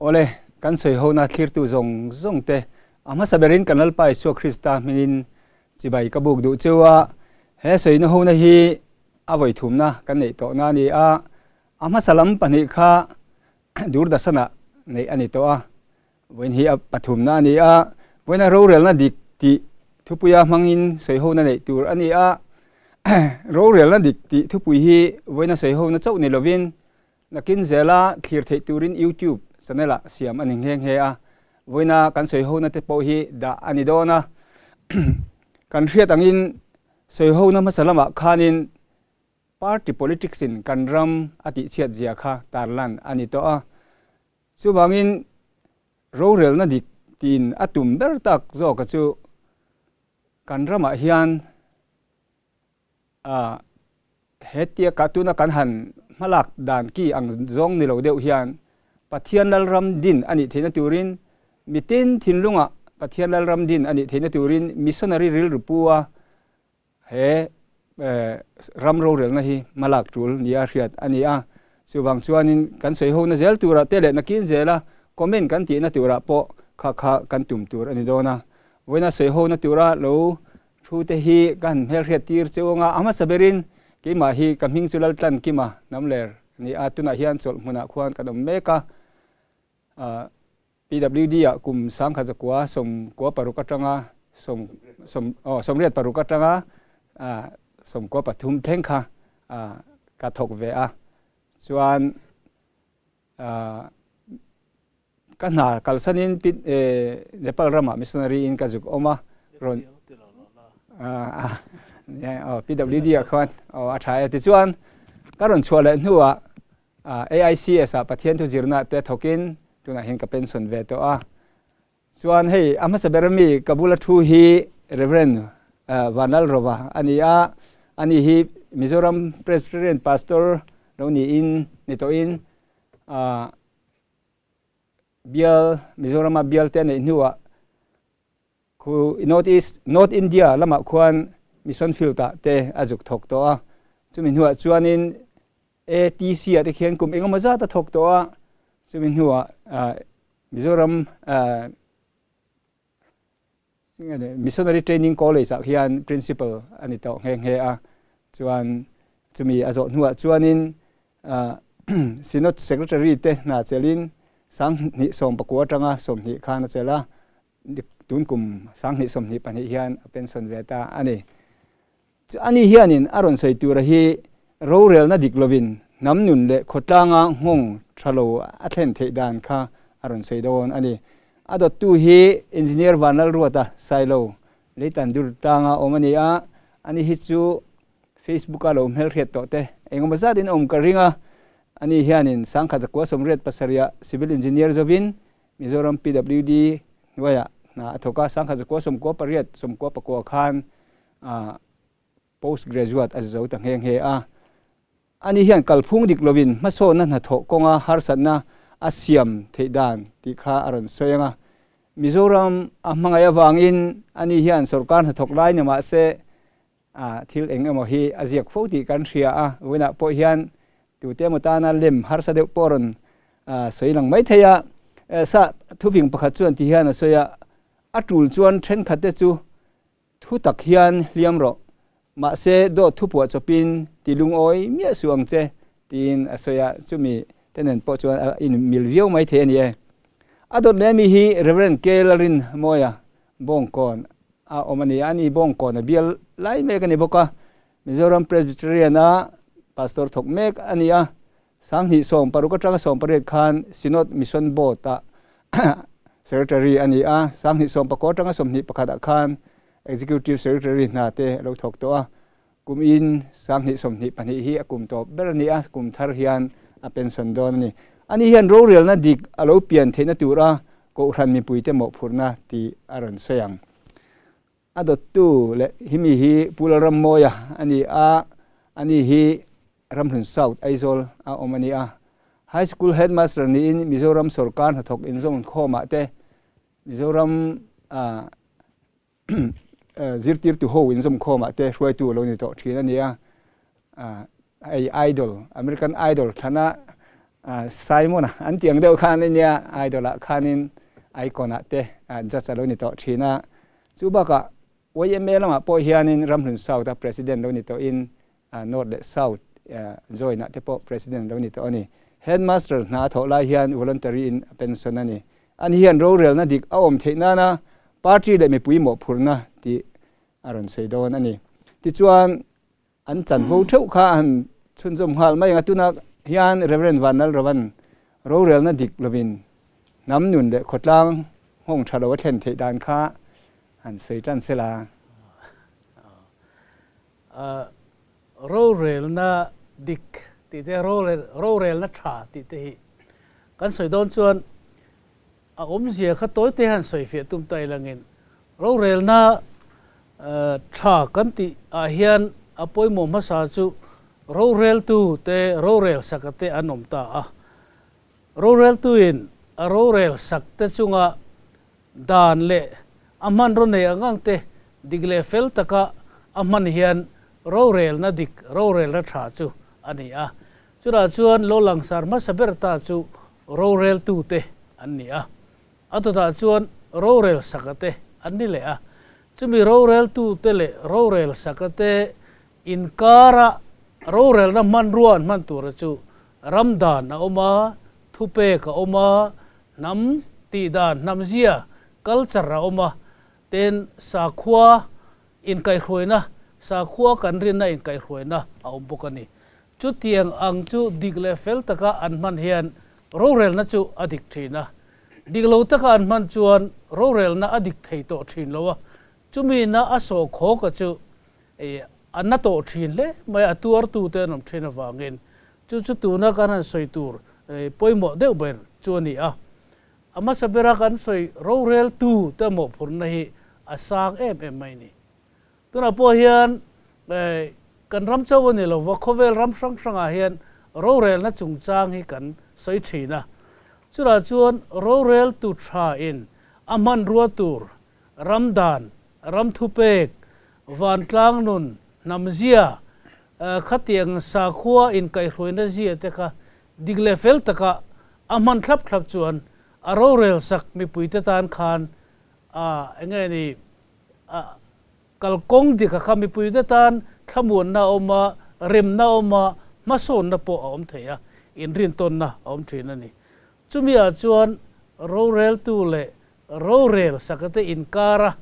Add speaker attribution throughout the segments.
Speaker 1: Awle, kan sawihona thlirtu zawng zawng te a hmasa berin kan Lalpa Isua Krista hmingin chibai ka buk duh cheu a. He sawina hona hi a vawithumna kan neih tawhna a ni a, a hmasa lam pahnih kha Doordarshan-ah neih a ni tawh a, vawiin hi a pathumna a ni a, vawiina rorelna dik tih thupuia hmangin sawihona neih tur a ni a, rorelna dik tih thupui hi vawiina sawihona chauh ni lovin Nakin zela thlir theih turin YouTube channel ah siam a ni nghe nghe a, vawiina kan sawihona te pawh hi dah a ni dawn a. Kan hriat angin sawihona hmasa lamah khanin party politics in kan ram a tihchhiat zia kha tarlan a ni tawh a. Chuvangin rorelna dik tiin a tum ber tak zawka chu kan ramah hian A, hetia ka tuna kan han hmalak dan ki ang zawng ni lo deuh hian Pathian Lalram din a nih theihna turin mitin thinlungah Pathian Lalram din a nih theihna turin missionary rilru pu a he ram rorelna hi hmalak tul nia hriat a ni a. Chuvang chuanin kan sawi hona zel turah te leh nakin zela comment kan tihna turah pawh kha kha kan tum tur a ni dawn a. Vawiina sawi hona tura lo Thu te hi ka han hmelhriat tir che u anga, a hmasa berin keimah hi ka hming chu Laltlan Kima Namler a ni a, tunah hian chawlh hmunah khuan kan awm mek a, PWD ah kum sangkhat zakua sawmkua paruk atanga sawm sawm aw sawmriat paruk atanga sawmkua pathum thleng kha ka thawk ve a, chuan Ka hna kalsanin Nepal ramah missionary in ka zuk awm a, rawn PWD ah khuan a tha e. Tichuan ka rawn chhuah leh hnuah AICS ah Pathian thu zirna te thawkin tunah hian ka pension ve tawh a. Chuan hei a hmasa ber ami ka bula thu hi Reverend Vanlalrova a ni a, ani hi Mizoram Presbyterian Pastor lo niin ni tawhin bial Mizorama bial te a neih hnuah khu North East North India lamah khuan Mission Field ah te a zuk thawk tawh a, chumi hnuah chuanin ATC ah te khian kum engemaw zat a thawk tawh a, chumi hnuah Mizoram Missionary Training College ah hian Principal a ni tawh nghe nghe a, chuan chumi a zawh hnuah chuanin Synod Secretary te hna chelin sanghnih sawmpakua atanga sawmhnih khan a chelh a, tun kum sanghnih sawmhnih pahnih hian a pension ve ta a ni. Ani hianin a rawn sawi tura hi rorelna dik lovin hnam nun leh khawtlanga nghawng tha lo a thlen theih dan kha a rawn sawi dawn a ni. A dawttu hi Engineer Vanlalruata Sailo Leitan dur tlanga awm a ni a, ani hi chu Facebook-a lo hmelhriat tawh te engemaw zatin awm ka ring a, ani hianin sangkhat zakua sawmriat pasarih civil engineer zovin Mizoram PWD hnuaiah hna a thawk a, sangkhat zakua sawmkua pariat sawmkua pakua khan post graduate a zo ta nghe nghe a. Ani hian kalphung dik lovin hmasawnna hnathawh kawnga harsatna a siam theih dan tih kha a rawn sawi ang a. Mizoram a hmangaih avangin ani hian sorkar hnathawk lai ni mah se thil eng emaw hi a ziak fo tih kan hria a. Vawiinah pawh hian tute emaw tana lem harsa deuh pawh a rawn sawi lang mai thei a. Sa thufing pakhat chuan ti hian a sawi a, a tul chuan thenkhatte chu Thu tak hian hliam rawh, mahse dawt thu puah chawpin ti lungawi miah suh ang che, tiin a sawi a, chumi te nen pawh chuan a inmil viau mai thei a ni e. A dawt leh ami hi Rev. K. Lalrin Mawia Bawngkawn a awm a ni a, ani Bawngkawn a bial lai mek a ni bawk a, Mizoram Presbyterian a Pastor thawk mek a ni a, Sanghnih sawm paruk atanga sawm pariat khan Synod Mission Board-ah Secretary a ni a, Sanghnih sawm pakua atanga sawmhnih pakhatah khan Executive Secretary hna te a lo thawk tawh a. Kum in Sanghnih sawmhnih pahnih hi a kum tawp ber a ni a, kum thar hian a pension dawn a ni. Ani hian rorelna dik a lo pian theihna tura Kohhran mipuite mawhphurhna tih a rawn sawi ang. A dawttu leh himi hi Pu Lalrammawia a ni a, ani hi Ramhlun South, Aizawl a awm a ni a. High School Headmaster niin Mizoram sawrkar hnathawk inzawm khawmah te, Mizoram zirtirtu ho inzawm khawmah te hruaitu a lo ni tawh thin a ni a. Hei Idol, American Idol thlana Simon-a an tih ang deuh khan a nia, idol-ah khanin icon-ah te judge a lo ni tawh thin a. Chu bakah YMA lamah pawh hianin Ramhlun South-a president lo ni tawhin North leh South join-ah te pawh president lo ni tawh a ni. Headmaster hna a thawh lai hian voluntary in a pension a ni. Ani hian rorelna dik a awm theih nana party leh mipui mawhphurhna tih a rawn sawi dawn a ni. Tichuan an chanvo theuh kha a han chhunzawm nghal mai ang a, tunah hian Rev. Vanlalrovan rorelna dik lovin hnam nun leh khawtlang nghawng tha lo a thlen theih dan kha han sawi tan sela.
Speaker 2: Rorelna dik tih te, rorelna tha tih te hi kan sawi dawn chuan A awmzia kha tawi te han sawifiah tum ta ilangin rorelna tha kan tih ah hian a pawimawh hmasa chu roreltu te rorel saka te an awm ta a. Roreltuin a rorel sak te chunga dan leh a hmanraw nei ang ang te dik leh fel taka a hman hian rorelna dik rorelna tha chu a ni a. Chutah chuan lo langsar hmasa ber ta chu roreltute an ni a, a dawtah chuan rorel sakate an ni leh a. Chumi roreltute leh rorel sakate inkara rorelna hmanrua an hman tura chu ram dan a awm a, thupek a awm a, hnam tihdan, hnamzia, culture, a awm a, ten sakhua inkaihhruaina, sakhua kan rinna inkaihhruaina a awm bawk a ni. Chutiang ang chu dik leh fel taka an hman hian rorelna chu a dik thin a. Dik lo taka an hman chuan rorelna a dik thei tawh thin lo a, chumi na a sawh khawka chu a na tawh thin hle mai a, tuartute an awm thin avangin chu chu tuna kan han sawi tur pawimawh deuh ber chu a ni a. A hmasa bera kan sawi roreltu te mawhphurhna hi a sang em em mai a ni. Tunah pawh hian kan ram chauh a ni lo va, khawvel ram hrang hrangah hian rorelna chungchang hi kan sawi thin a. Chutah chuan roreltu thain a hmanrua tur ram dan, ram thupek, vantlang nun, hnamzia, khatiang sakhua inkaihhruaina zia te kha dik leh fel taka a hman thlap thlap chuan a rorel sak mipuite tan khan a enge ni A kalkawng dik a kha mipuite tan thlamuanna a awm a, remna a awm a, hmasawnna pawh a awm thei a, inrintawnna a awm thin a ni. Chumi ah chuan roreltu leh rorel sakate inkara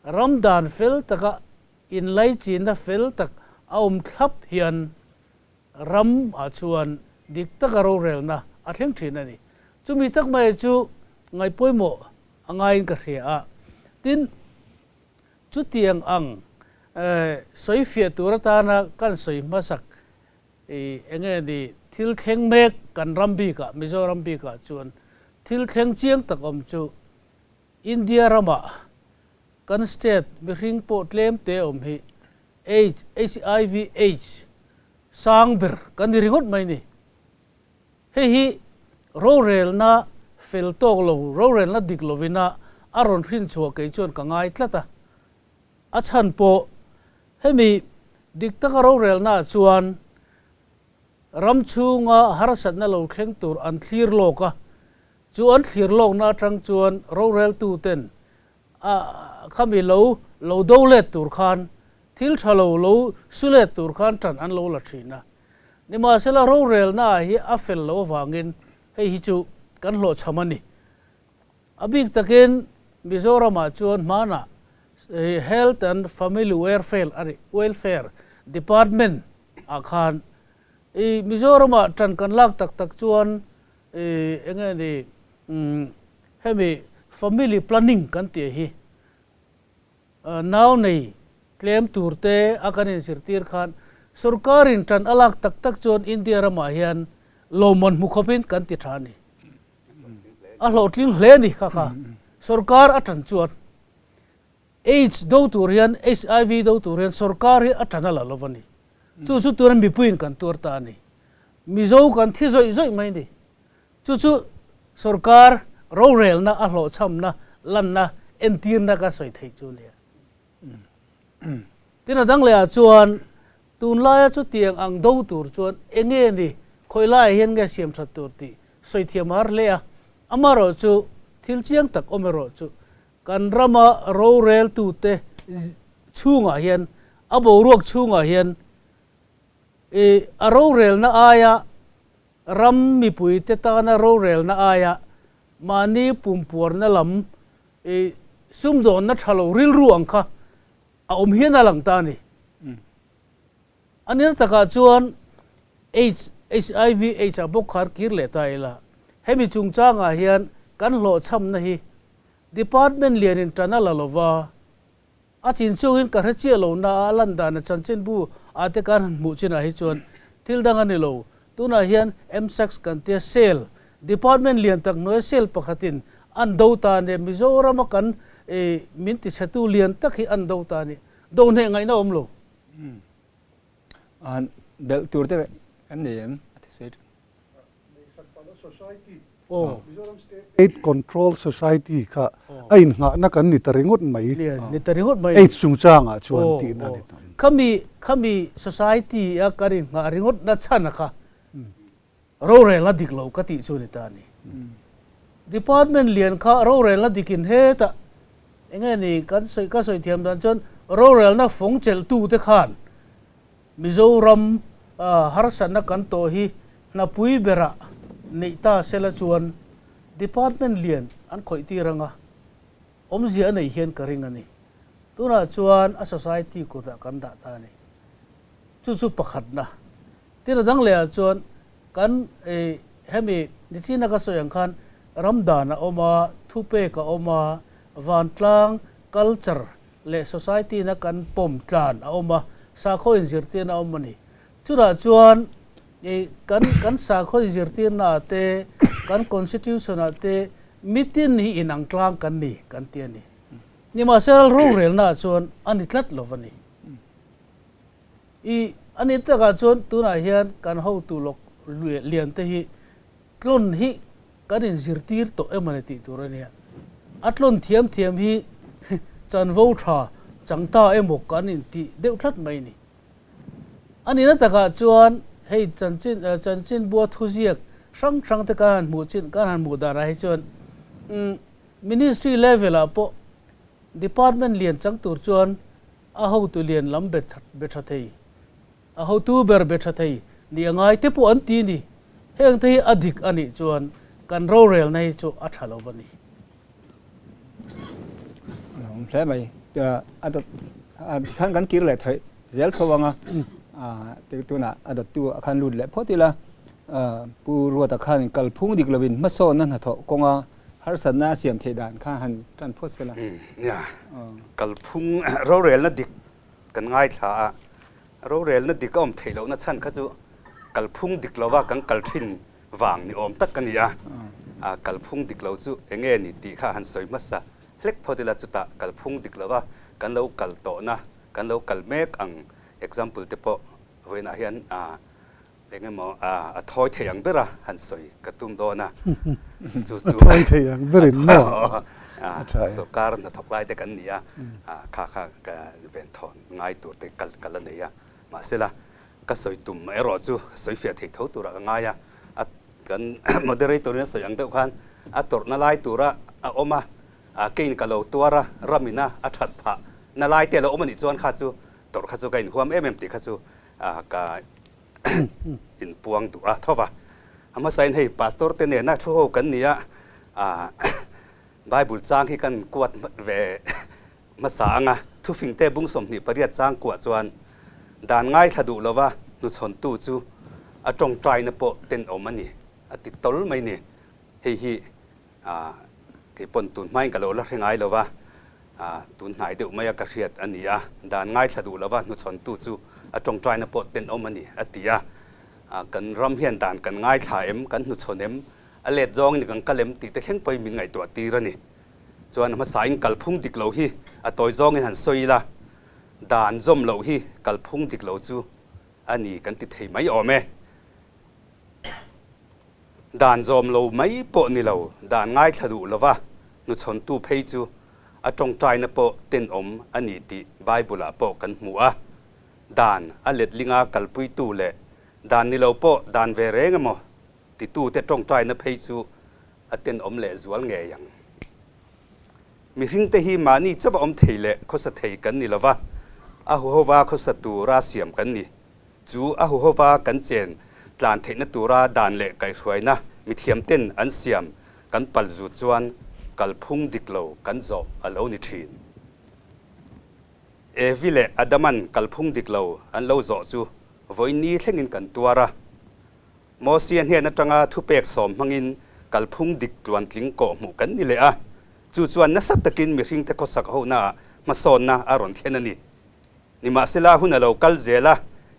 Speaker 2: ram dan fel taka inlaichinna fel tak a awm thlap hian ram ah chuan dik taka rorelna a thleng thin a ni. Chumi tak mai chu ngaihpawimawh a ngaiin ka hria a. Tin, chutiang ang sawi fiah tur atana kan sawi hmasak eng nge ni thil thleng mek kan ram bikah, Mizoram bikah chuan thil thleng chiang tak awm chu India ramah kan state mihring pawh tlem te awm hi AIDS, HIV AIDS sang ber kan ni ringawt mai ni. Hei hi rorelna fel tawk lo, rorelna dik lovina a rawn hrin chhuah kei chuan ka ngai tlat a. A chhan pawh hemi dik taka rorelnaah chuan ram chhunga harsatna lo thleng tur an thlir lawk a, chu an thlir lawkna atang chuan roreltuten a khami lo lo do let tur khan thil tha lo lo su let tur khan tan an lo la thin a. Nimahsela rorelna ah hi a fel lo avangin hei hi chu kan hlawhchham a ni. A bik takin Mizoramah chuan hmanah Health and Family Welfare Department ah khan i Mizoramah tan kan lak tak tak chuan eng nge ni hemi family planning kan tih hi nau nei tlem tur te a kan inzirtir khan sorkarin tan a lak tak tak chuan India ramah hian lawmman hmu khawpin kan ti tha a ni. A hlawhtling hle a ni kha kha sorkar a tan chuan AIDS do tur hian HIV do tur hian sorkar hi a tan a la lo a ni. Chu chu tuna mipuiin kan tuar ta a ni. Mizo kan thi zawih zawih mai a ni. Chu chu sorkar rorelna a hlawhchhamna lanna entirna ka sawi theih chu a nia. Tin a dang lehah chuan tunlaia chutiang ang do tur chuan enge ni Khawi laiah hian nge siam that tur tih sawi thiam a har hle a, amaherawhchu thil chiang tak awm erawh chu kan rama roreltute chhungah hian, a boruak chhungah hian i a rorelna aia ram mipuite tana rorelna aia mahni pumpuarna lam i sumdawnna tha lo rilru ang kha a awm hian a lang ta a ni. A nir takah chuan Aids, HIV Aids ah bawk khan kir leh ta ila, hemi chungchangah hian kan hlawhchhamna hi Department lianin tan a la lova, a chin chungin ka hre chiah lo na a lan dan a chanchinbu ah te kan han hmuh chinah hi chuan thil dang a ni lo. Tunah hian MSACS kan tia cell, Department lian tak hnuaia cell pakhatin an do ta nia, Mizorama kan min tichhetu lian tak hi an do ta nia, do hneh ngaihna awm lo.
Speaker 1: An belh tur te kan nei em a ti sawi thin.
Speaker 3: Society, Mizoram State Aid Control Society kha a inngahna kan ni ta ringawt mai.
Speaker 2: Ni ta ringawt mai.
Speaker 3: Aids chungchangah chuan tihna a ni ta.
Speaker 2: Khami khami society a kan inngah ringawt na chhan a kha rorelna dik lo ka tih chu ni ta a ni. Department lian kha rorelna dikin hetah enge ni kan sawi ka sawi thiam dan chuan rorelna fawng chelhtu te khan Mizoram harsatna kan tawh hi hnapui berah neih ta sela chuan department lian an khawih tir anga awmzia a nei hian ka ring a ni. Tunah chuan a society kutah kan dah ta a ni. Chu chu pakhatna. Tin a dang lehah chuan kan hemi nichina ka sawi ang khan ram dan a awm a, thupek a awm a, vantlang culture leh society na kan pawm tlan a awm a, sakhaw inzirtirna a awm a ni. Chutah chuan kan kan sakhaw inzirtirna ah te, kan constitution ah te mitin hi inang tlang kan ni kan ti a ni. Nimahsela rorelna ah chuan a ni tlat lo va ni. I a nih takah chuan tunah hian kan hotu lawk lian te hi tlawn hi kan inzirtir tawh em a ni tih tur a nia. A tlawn thiam thiam hi chanvo tha chang ta emaw kan intih deuh tlat mai a ni. A nihna takah chuan hei chanchin chanchinbua thuziak hrang hrang te kan han hmuh chin kan han hmuh danah hi chuan Ministry level ah pawh Department lian chang tur chuan A hotu lian lam be be tha thei, a hotu ber be tha thei nih a ngai te pawh an ti ni. Heng te hi a dik a nih chuan kan rorelna hi chu a tha lo va ni.
Speaker 1: A awm hle mai. A dawt khan kan kir leh theih zel tho ang a, tunah a dawttu a khan lut leh phawt ila, Pu Ruata khan kalphung dik lovin hmasawnna hnathawh kawnga Harsatna a siam theih dan kha han tan phawt se la.
Speaker 4: Nia, kalphung rorelna dik kan ngaithla a, rorelna dik a awm theih lohna chhan kha chu kalphung dik lova kan kal thin vang ni awm tak a ni a. Kalphung dik lo chu eng nge ni tih kha han sawi hmasa hlek phawt ila chutah kalphung dik lova kan lo kal tawhna, kan lo kal mek ang example te pawh vawiinah hian Eng emaw a thawi thei ang bera han sawi ka tum dawn a, chu chu
Speaker 3: A thawi thei ang berin maw?
Speaker 4: A tha e. Sawrkar hnathawk lai te kan ni a, kha kha ka venthawn ngai tur te ka la nei a, mahsela ka sawi tum erawh chu sawi fiah thei tho turah ka ngai a, a kan moderator in a sawi ang deuh khan a tawrhna lai tura a awm a, keiin ka lo tuar a, ramina a that phah na lai te a lo awm a nih chuan kha chu tawrh kha chu ka inhuam em em tih kha chu ka inpuang duh a tho va. A hmasain hei pastor te nena thu ho kan ni a, Bible chang hi kan kuat ve hmasa ang a, thufing te bung 28 chang kuah chuan dan ngaithla duh lova hnuchhawntu chu a tawngtaina pawh tenawm a ni a ti tawl mai ni. Hei hi Kei pawn tun hmain ka lo la hre ngai lo va, tun hnai deuh maia ka hriat a ni a, dan ngaithla duh lova hnuchhawntu chu a tawngtaina pawh tenawm a ni, a ti a. Kan ram hian dan kan ngaithla em, kan hnuchhawn em, a let zawngin kan kal em tih te thleng pawhin min ngaihtuah tir a ni. Chuan hmasain kalphung dik lo hi a tawi zawngin han sawi ila, dan zawm loh hi kalphung dik lo chu a ni kan ti thei mai awm e. Dan zawm lo mai pawh ni lo, dan ngaithla duh lova hnuchhawntu phei chu a tawngtaina pawh tenawm a ni tih Bible-ah pawh kan hmu a. Dan a letlinga kalpuitu leh Dan ni lo pawh dan ve reng emaw titute tawngtaina phei chu a tenawm leh zual ngei ang. Mihringte hi mahni chauh a awm thei leh khawsa thei kan ni lova, a huhova khawsa tura siam kan ni. Chu a huhova kan chen tlan theihna tura dan leh kaihhruaina mithiamten an siam kan pal zut chuan kalphung dik lo kan zawh a lo ni thin. Evi leh Adaman kalphung dik lo an lo zawh chu vawiin thlengin kan tuar a. Mosia hnen atanga thupek sawm hmangin kalphung dik tluantling kawhhmuh kan ni leh a, chu chuan nasa takin mihringte khawsak honaah hmasawnna a rawn thlen a ni. Nimahsela hun a lo kal zel a,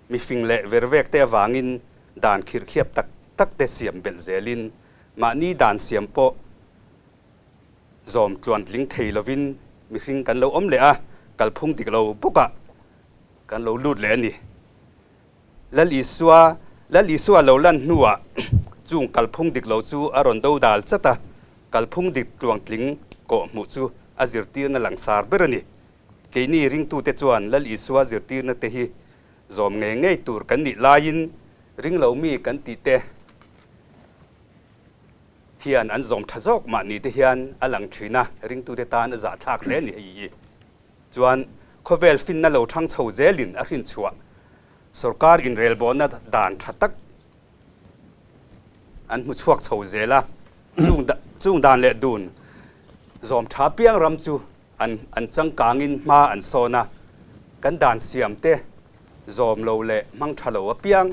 Speaker 4: mifing leh vervekte avangin dan khirhkhiap tak takte siam belh zelin mahni dan siam pawh zawm tluantling thei lovin mihring kan lo awm leh a, kalphung dik lo bawkah kan lo lut leh a ni. Lal Isua, Lal Isua lo lan hnuah chung kalphung dik lo chu a rawn do dal chat a, kalphung dik tluangtling kawhhmuh chu a zirtirna langsar ber a ni. Keini ringtute chuan Lal Isua zirtirna te hi zawm ngei ngei tur kan nih laiin ringlo mi kan tih te hian an zawm tha zawk mahni te hian a lang thin a, ringtute tan a zahthlak hle a ni hei hi. Chuan khawvel finna lo thang chho zelin a hrinchhuah sorkar inrelbawhna dan tha tak an hmu chhuak chho zel a, chung dan leh dun zawm tha piang ram chu an an changkangin hma an sawn a, kan dan siam te zawm lo leh hmang tha lo apiang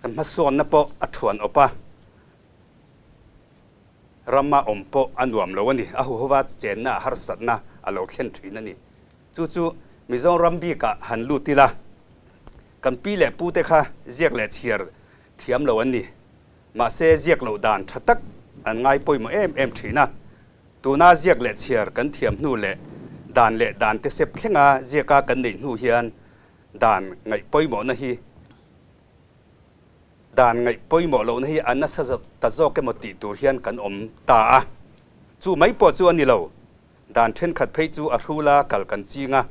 Speaker 4: kan hmasawnna pawh a thuan awp a. Rama awm pawh a nuam lo a ni. A huhova chenna harsatna a lo thlen thin a ni. Chu chu Mizoram bikah han lut ila, kan pi leh pute kha ziak leh chhiar thiam lo an ni. Mahse ziak loh dan tha tak an ngai pawimawh em em thin a. Tuna ziak leh chhiar kan thiam hnu leh dan leh dan te sep thlenga ziaka kan neih hnu hian dan ngaih pawimawhna hi Dan ngaih pawimawh lohna hi a nasa ta zawk emaw tih tur hian kan awm ta a. Chu mai pawh chu a ni lo. Dan thenkhat phei chu a hrula kal kan ching a,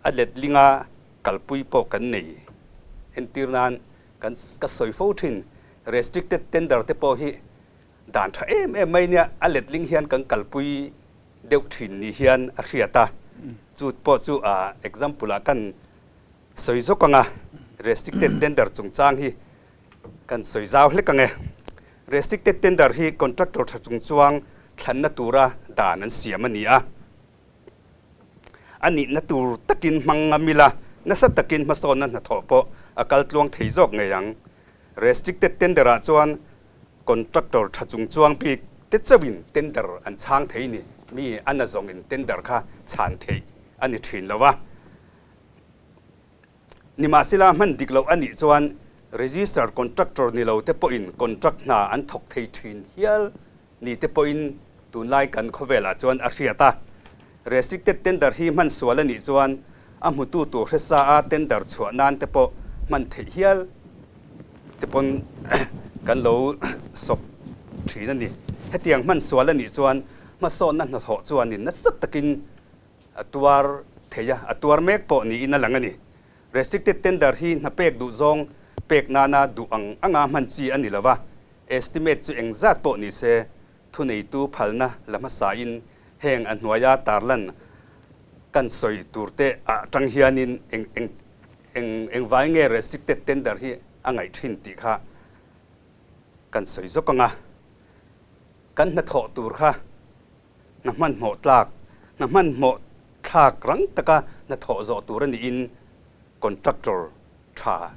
Speaker 4: a letlinga kalpui pawh kan nei. Entir nan kan ka sawi fo thin, restricted tender te pawh hi dan tha em em mai nia, a letling hian kan kalpui deuh thin ni hian a hriat a. Chu pawh chu a example ah kan Sawi zawk anga restricted tender chungchang hi kan sawi zau hlek ang e. Restricted tender hi contractor tha chungchuang thlanna tura dan an siam a ni a. A nihna tur takin hmang ngam ila, nasa takin hmasawnna hnathawh pawh a kal tluang thei zawk ngei ang. Restricted tender ah chuan contractor tha chungchuang bik te chauhin tender an chhang thei ni. Mi a nazawngin tender kha chhan theih a ni thin lo a. Nimahsela hman dik loh a nih chuan registered contractor ni lo te pawhin contract hna an thawk thei thin hial ni te pawhin tunlai kan khawvelah chuan a hriat a. Restricted tender hi hman sual a nih chuan a hmutu tur hresa a tender chhuah nan te pawh hman theih hial te pawn kan lo sawp thin a ni. Hetiang hman sual a nih chuan hmasawnna hnathawh chuanin nasa takin A tuar thei a, a tuar mek pawh niin a lang a ni. Restricted tender hi hna pek duh zawng pek nana duh ang anga hman chi a ni lo va, estimate chu engzat pawh ni se, thuneitu phalna la hmasain heng a hnuaia tarlan kan sawi tur te ah tang hianin eng eng eng engvai nge restricted tender hi a ngaih thin tih kha kan sawi zawk ang a. Kan hnathawh tur kha Hna hmanhmawh tlak, Hna hmanhmawh thlak rang taka hna thawh zawh tur a niin contractor tha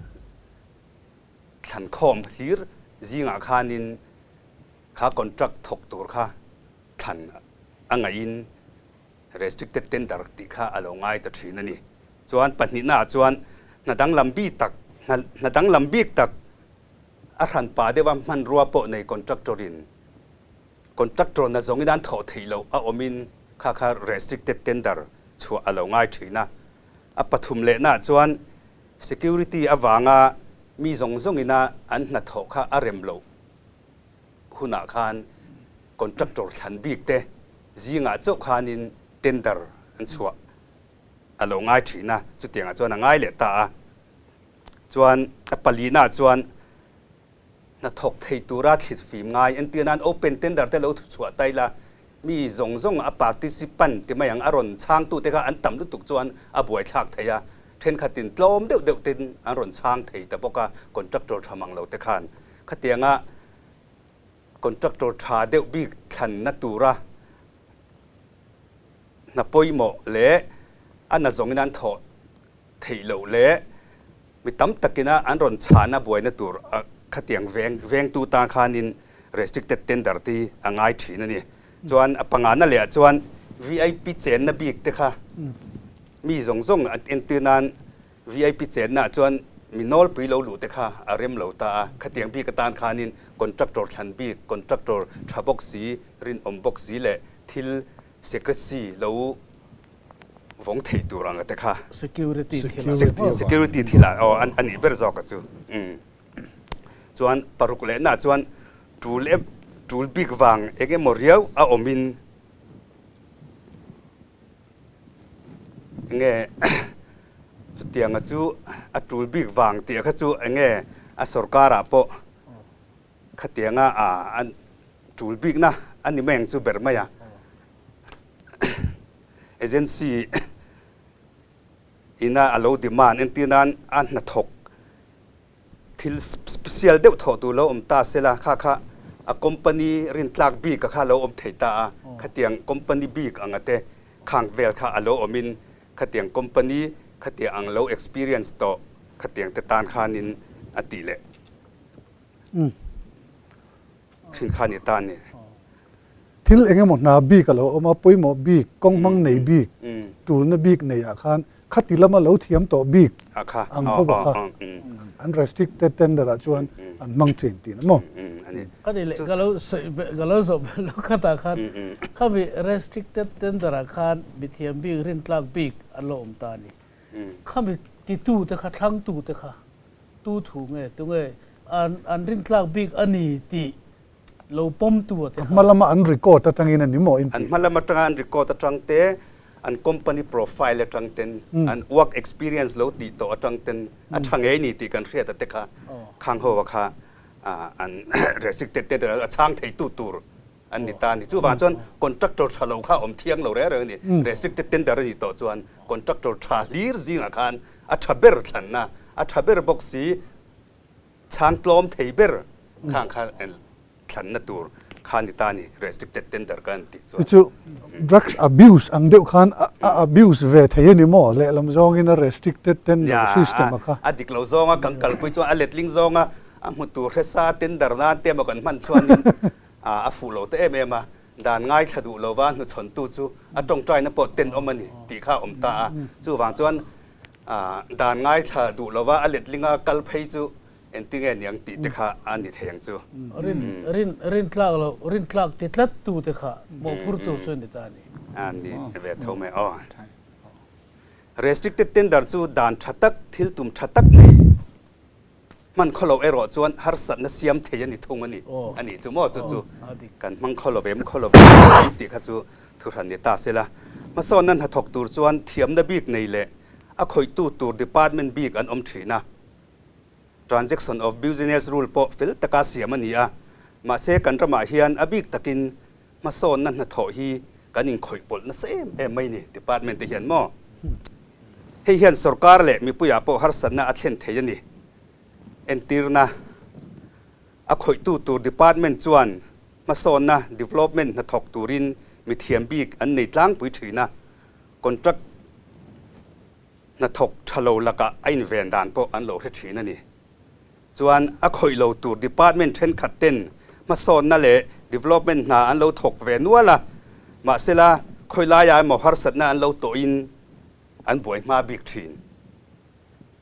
Speaker 4: thlankhawm hlir zingah khanin kha contract thawk tur kha thlan a ngaihin restricted tender tih kha a lo ngai ta thin a ni. Chuan pahnihnaah chuan hna danglam bik tak, hna danglam bik tak a hranpa deuha hmanrua pawh nei contractor-in Contractor na zawngin an thawh theih loh a awmin kha kha restricted tender chhuah a lo ngai thin a. A pathum lehnaah chuan security avanga mi zawng zawngina an hnathawh kha a rem loh hunah khan contractor thlan bik te zingah chauh khanin tender an chhuah a lo ngai thin a, chutiangah chuan a ngai leh ta a. Chuan a palina chuan hnathawk thei tura thlit fim ngai entir nan open tender te lo thuchhuah ta ila mi zawng zawng a participant ti mai ang a rawn chhangtu te kha an tam lutuk chuan a buaithlak thei a, thenkhatin tlawm deuh deuh ten an rawn chhang thei ta bawk a, contractor tha mang lo te khan khatianga contractor tha deuh bik thlanna tura hna pawimawh leh a na zawngin an thawh theih loh leh mi tam takina an rawn chhahna buaina tur khatiang veng vengtu tan khanin restricted tender te hi a ngai thin a ni. Chuan a pangana leh ah chuan VIP chenna bik te kha mi zawng zawng an entir nan VIP chenna ah chuan mi nawlpui lo luh te kha a rem lo ta a, khatiang bik atan khanin contractor thlan bik, contractor tha bawk si, rinawm bawk si leh thil secrecy lo vawng thei tur ang te kha.
Speaker 2: Security thil ah.
Speaker 4: Security thil ah aw a nih ber zawk a chu. Chuan paruk leh na chuan tul em tul bik vang eng emaw riau a awm in enge chutiang a chu a tul bik vang tih kha chu enge a sorkar ah pawh khatianga a tul bikna a ni mai ang chu ber mai a. Agency ina a lo demand entir nan a hnathawk thil special deuh thawh tur lo awm ta sela kha kha a company rintlak bik a kha lo awm thei ta a, khatiang company bik anga te khang vel kha a lo awmin khatiang company khatiang ang lo experience tawh khatiang te tan khanin a tih leh. Thin kha ni ta ni.
Speaker 3: Thil eng emaw hna bik a lo awm a, pawimawh bik, kawng hmang nei bik, tulna bik nei ah khan khati lama lo thiam tawh bik ang ho bawk kha an restricted tender ah chuan an hmang thin tih na maw?
Speaker 2: Ka ni leh ka lo sawi ka lo zawh belh lo khatah khan khami restricted tender ah khan mithiam bik rintlak bik an lo awm ta a ni. Khami titu te kha thlangtu te kha Tu thu nge tunge an an rintlak bik a ni tih lo pawmtu a te
Speaker 3: kha. A hma lama an record atangin a ni maw in
Speaker 4: tih? An hma lam atanga an record atang te, an company profile atang ten, an work experience lo tih tawh atang ten a tha ngei ni tih kan hriat a te kha khang ho a kha an restricted te a chhang thei tu tur an ni ta a ni. Chuvang chuan contractor tha lo kha awm thiang lo reng reng a ni. Restricted tender a nih tawh chuan contractor tha hlir zingah khan a tha ber thlanna, a tha ber bawk si, chhang tlawm thei ber khang kha thlanna tur kha ni ta a ni, restricted tender kan tih chuan.
Speaker 3: Chu chu drugs abuse ang deuh khan a abuse ve thei a ni maw? Lehlam zawngin a restricted tender system a kha.
Speaker 4: A dik lo zawnga kan kalpui chuan a letling zawnga a hmu tur hresa tender nan te emaw kan hman chuanin A fuh lo ta em em a, dan ngaithla duh lova hnuchhawntu chu a tawngtaina pawh tenawm a ni tih kha a awm ta a. Chuvang chuan dan ngaithla duh lova a letlinga kal phei chu engtinge niang tih te kha a ni thei ang chu.
Speaker 2: Rin, rin, rin tlak lo, rin tlak ti tlat tu te kha mawhphur tur chu a ni ta a ni.
Speaker 4: A ni ve tho mai aw. Restricted tender chu dan tha tak, thil tum tha tak nei. Hman khaw lo erawh chuan harsatna siam thei a ni thung a ni. A nih chu maw chu chu kan hmang khaw lo vem khaw lo vem tih kha chu thuhran ni ta sela. Hmasawnna hnathawk tur chuan thiamna bik nei leh a khawihtu tur department bik an awm thin a. Transaction of Business Rule pawh fel taka siam a ni a. Mahse kan ramah hian a bik takin hmasawnna hnathawh hi kan inkhawih pawlh nasa em em mai ni department te hian maw? Hei hian sorkar leh mipuiah pawh harsatna a thlen thei a ni. Entirna, A khawihtu tur department chuan hmasawnna, development, hnathawk turin mithiam bik an nei tlangpui thin a, contract hnathawk tha lo lakah a inven dan pawh an lo hre thin a ni. Chuan a khawih lo tur department thenkhat ten hmasawnna leh development hna an lo thawk ve nual a, mahsela khawi laiah emaw harsatna an lo tawhin an buai hma bik thin.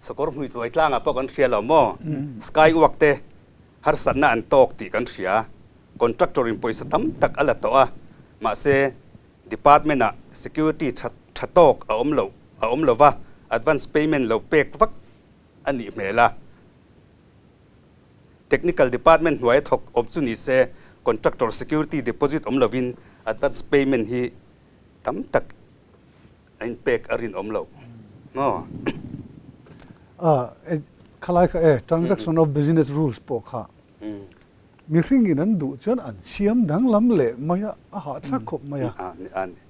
Speaker 4: Sakawr hmui tluai tlangah pawh kan hria lo maw? Sky walk te harsatna an tawk tih kan hria. Contractor in pawisa tam tak a la tawh a, mahse department ah security tha tha tawk a awm lo a awm lova, advance payment lo pek vak a nih hmel a. Technical Department hnuaia thawk awm chu ni se, Contractor Security Deposit awm lovin Advance Payment hi tam tak a inpek a rinawm loh maw?
Speaker 3: Khalai kha e, Transaction of Business Rules pawh kha mihring in an duh chuan an siam danglam leh mai a, a hahthlak khawp mai a.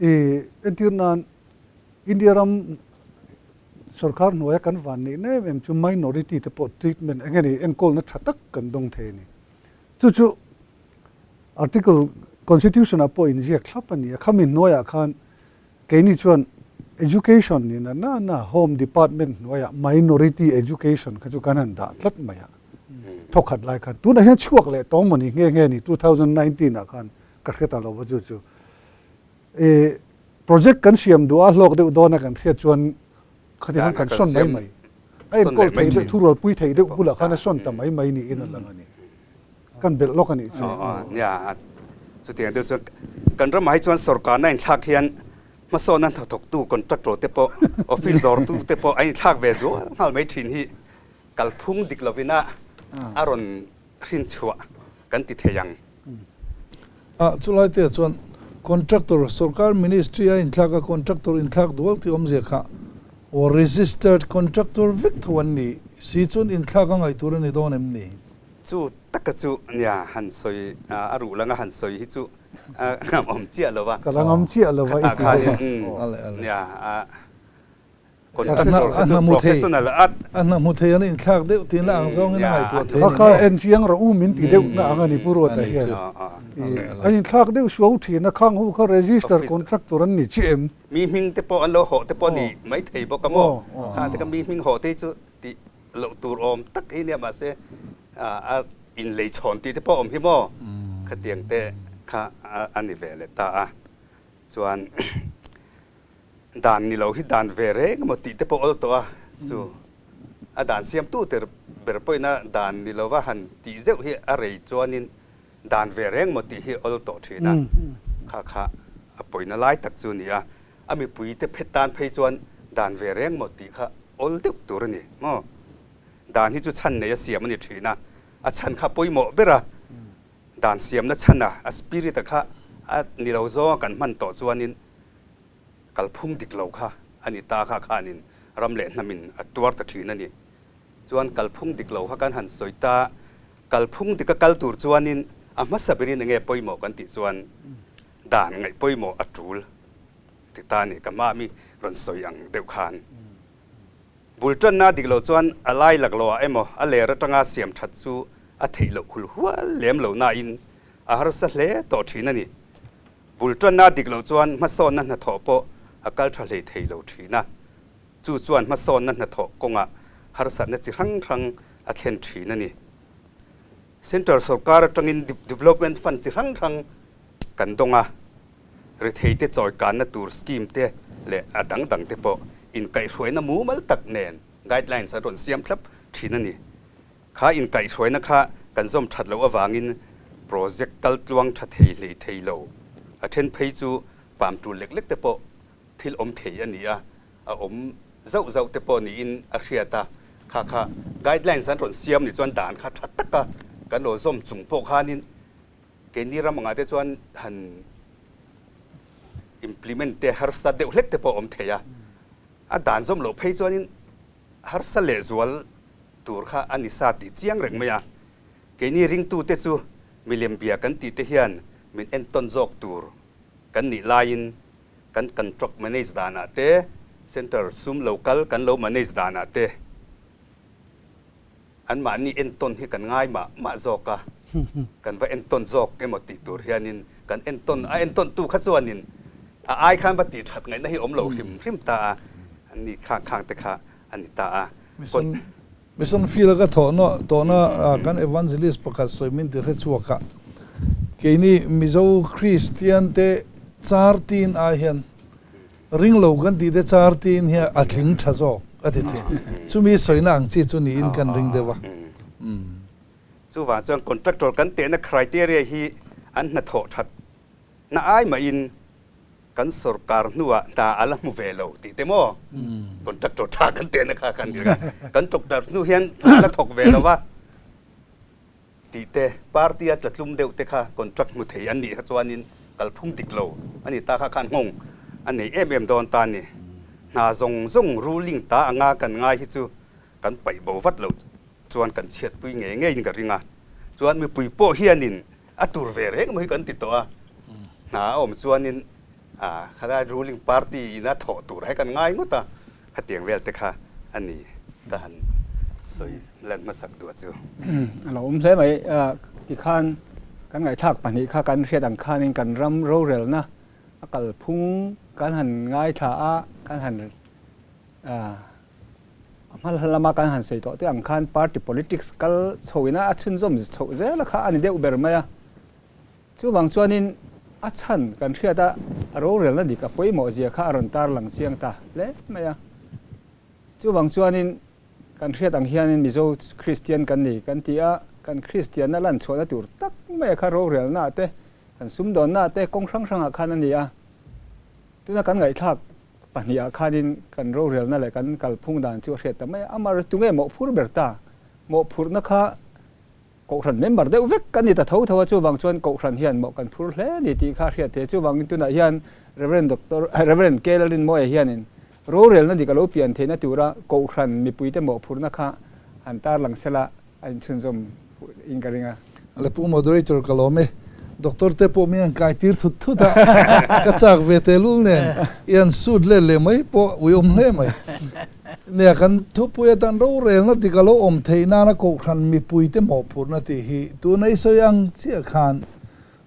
Speaker 3: I entir nan India ram sorkar hnuaia kan van neihna em em chu minority te pawh treatment eng nge ni enkawlna tha tak kan dawng thei a ni. Chu chu Article Constitution ah pawh inziak thlap a ni a, khami hnuaiah khan Keini chuan Education ni na na na Home Department hnuaiah Minority Education kha chu kan han dah tlat mai a, thawkhat lai khan. Tunah hian chhuak leh tawng maw ni nghe nghe ni 2019 ah khan ka hre ta lo va chu chu. I project kan siam duh a hlawk deuh dawn a kan hriat chuan khati khan kan sawn mai mai. A enkawl thei deuh thurualpui thei deuh bulah khan a sawn ta mai mai niin a lang a ni. Kan belh lawk a nih chu.
Speaker 4: Nia, chutiang deuh chuan kan ramah hi chuan sorkarna inthlak hian hmasawnna hnathawktu contractor te pawh office dawrtu te pawh an inthlak ve dual nghal mai thin hi kalphung dik lovina a rawn hrinchhuah kan ti thei ang.
Speaker 5: A, chulai te chuan contractor sorkar ministry a inthlak a contractor inthlak dual tih awmzia kha aw registered contractor vek tho an ni si chuan inthlak a ngaih tur a ni dawn em ni?
Speaker 4: Chu taka chu nia han sawi a ruh langa han sawi hi chu a ngam awm chiah lo va.
Speaker 3: Ka la ngam chiah lo va i ti bawk
Speaker 4: a. Nia a contractor kha chu professional a.
Speaker 5: A hna hmu thei an inthlak deuh tih na ang zawngin a ngaihtuah thei a ni.
Speaker 3: Kha kha en chiang rawh u min ti deuh na ang a ni Pu Ruata hian. An inthlak deuh suau thin a khang ho kha register contractor an ni chiah em?
Speaker 4: Mi hming te pawh an lo hawh te pawh a ni maithei bawk a maw? Kha te kha mi hming hawh te hi chu tih loh tur awm tak hi nia mahse a inlei chhawn tih te pawh awm hi maw khatiang te kha a ni ve leh ta a chuan dan ni lo hi dan ve reng emaw tih te pawh awl tawh a chu a dan siamtu ter ber pawhin a dan ni lova han tih zeuh hi a rei chuanin dan ve reng maw tih hi awl tawh thin a kha kha a pawina lai tak chu a ni a A mipui te phet tan phei chuan dan ve reng maw tih kha awl deuh tur a ni maw? Dan hi chu chhan nei a siam a ni thin a, a chhan kha pawimawh ber a, dan siamna chhan a, a spirit a kha a ni lo zawng a kan hman tawh chuanin kalphung dik lo kha a ni ta kha khanin ram leh hnamin a tuar ta thin a ni. Chuan kalphung dik lo kha kan han sawi ta, kalphung dika kal tur chuanin a hmasa berin enge pawimawh kan tih chuan dan ngaih pawimawh a tul ti ta nih ka mah mi rawn sawi ang deuh khan. Bul tanna dik lo chuan a lai laklawh ah emaw a ler atanga siam that chu a theih loh hul hual lem lo nain a harsa hle tawh thin a ni. Bul tanna dik lo chuan hmasawnna hnathawh pawh a kal tha hlei thei lo thin a, chu chuan hmasawnna hnathawh kawngah harsatna chi hrang hrang a thlen thin a ni. Central sorkar atangin development fund chi hrang hrang kan dawng a, retheite chawikanna tur scheme te leh a dang dang te pawh inkaihhruaina mumal tak nen guidelines an rawn siam thlap thin a ni. Kha inkaihhruaina kha kan zawm that loh avangin project kal tluang tha thei hlei thei lo, a then phei chu pam tul lek lek te pawh thil awm thei a ni a, a awm zauh zauh te pawh niin a hriat a, kha kha guidelines an rawn siam nih chuan dan kha tha taka kan lo zawm chung pawh khanin Keini ram angah te chuan han implement te harsa deuh hlek te pawh a awm thei a, a dan zawm loh phei chuanin harsa lehzual tur kha a ni sa tih chiang reng mai a. Keini ringtute chu milem bia kan tih te hian min entawn zawk tur kan nih laiin kan contract manage danah te, centre sum lo kal kan lo manage danah te, Anmahni entawn hi kan ngai mah mah zawk a, kan va entawn zawk emaw tih tur hianin kan entawn, a entawntu kha chuanin a ai khan va tih that ngaihna hi awm lo hrim hrim ta a, ani khang khang te kha a ni ta a.
Speaker 5: Mission Mission field a ka thawhna tawhna kan evangelist pakhat sawi min ti hre chhuak a, keini Mizo Kristian te char tin ai hian Ring lo kan tih te char tiin hian a tling tha zawk a ti thin. Chumi sawina ang chi chu niin kan ring deuh a.
Speaker 4: Chuvang chuan contractor kan tehna criteria hi an hnathawh that na ai mahin kan sorkar hnuah hna a la hmu ve lo tih te maw contractor tha kan tehna kha kan ring a. Kan doctor hnu hian hna a la thawk ve lo va. Tih te, party a tlatlum deuh te kha contract hmu thei an nih kha chuanin kalphung dik lo a ni ta kha khan nghawng a nei em em dawn ta a ni. Hna zawng zawng ruling ta anga kan ngai hi chu kan paih bo vat lo. chuan kan chhiatpui ngei ngeiin ka ring a. Chuan mipui pawh hianin a tur ve reng mai hi kan ti tawh a, hna a awm chuanin khalai ruling party ina thawh tur hi kan ngai ngawt a, hetiang vel te kha a ni ka han sawi lan hmasak duh chu.
Speaker 1: A lo awm hle mai, tikhan kan ngaihthlak pahnih kha kan hriat ang khanin kan ram rorelna a kalphung kan han ngaithla a, kan han A hma lama kan han sawi tawh te ang khan party politics kal chhoin a chhunzawm chhoh zel kha a ni deuh ber mai a. Chuvang chuanin a chhan kan hriat a, a rorelna dik a pawimawh zia kha a rawn tarlang chiang ta hle mai a. Chuvang chuanin kan hriat ang hianin Mizo Kristian kan ni kan ti a, kan Kristianna lan chhuahna tur tak mai kha rorelna te, kan sumdawnna te kawng hrang hrangah khan a ni a. Tuna kan ngaihthlak pahnihah khanin kan rorelna leh kan kalphung dan chu a hriat ta mai a, amah tunge mawhphur ber ta? Mawhphurhna kha Kohhran member deuh vek kan ni ta tho tho a, chuvang chuan Kohhran hian mawh kan phur hle a ni tih kha a hriat thei a, chuvangin tunah hian Rev. Doctor Rev. K. Lalrinmawia hianin rorelna dik a lo pian theihna tura Kohhran mipuite mawhphurhna kha han tarlang sela a inchhunzawm in ka ring a.
Speaker 5: Le Pu Moderator ka lawm e. Doctor te pawh min han kai tir thut thut a, ka chak ve tehlul nen i han sut let leh mai pawh uiawm hle mai. Nia kan thupui atan rorelna dik a lo awm theih nana Kohhran mipuite mawhphurhna tih hi tuna i sawi ang chiah khan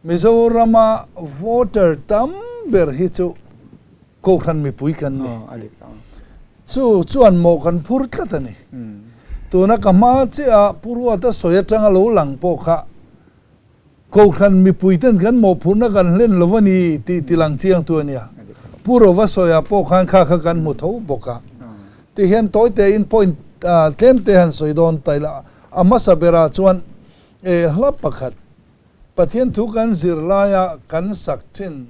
Speaker 5: Mizorama voter tam ber hi chu Kohhran mipui kan ni. Chu chuan mawh kan phur tlat a ni. Tuna ka hma chiah Pu Ruata sawi atanga lo lang pawh kha Kohhran mipui ten kan mawhphurhna kan hlen lo a ni tih ti lang chiang tu a nia. Pu Rova sawiah pawh khan kha kha kan hmu tho bawk a. Tihian tawi tein point tlem te han sawi dawn ta ila a hmasa berah chuan hla pakhat Pathian thu kan zir laia kan sak thin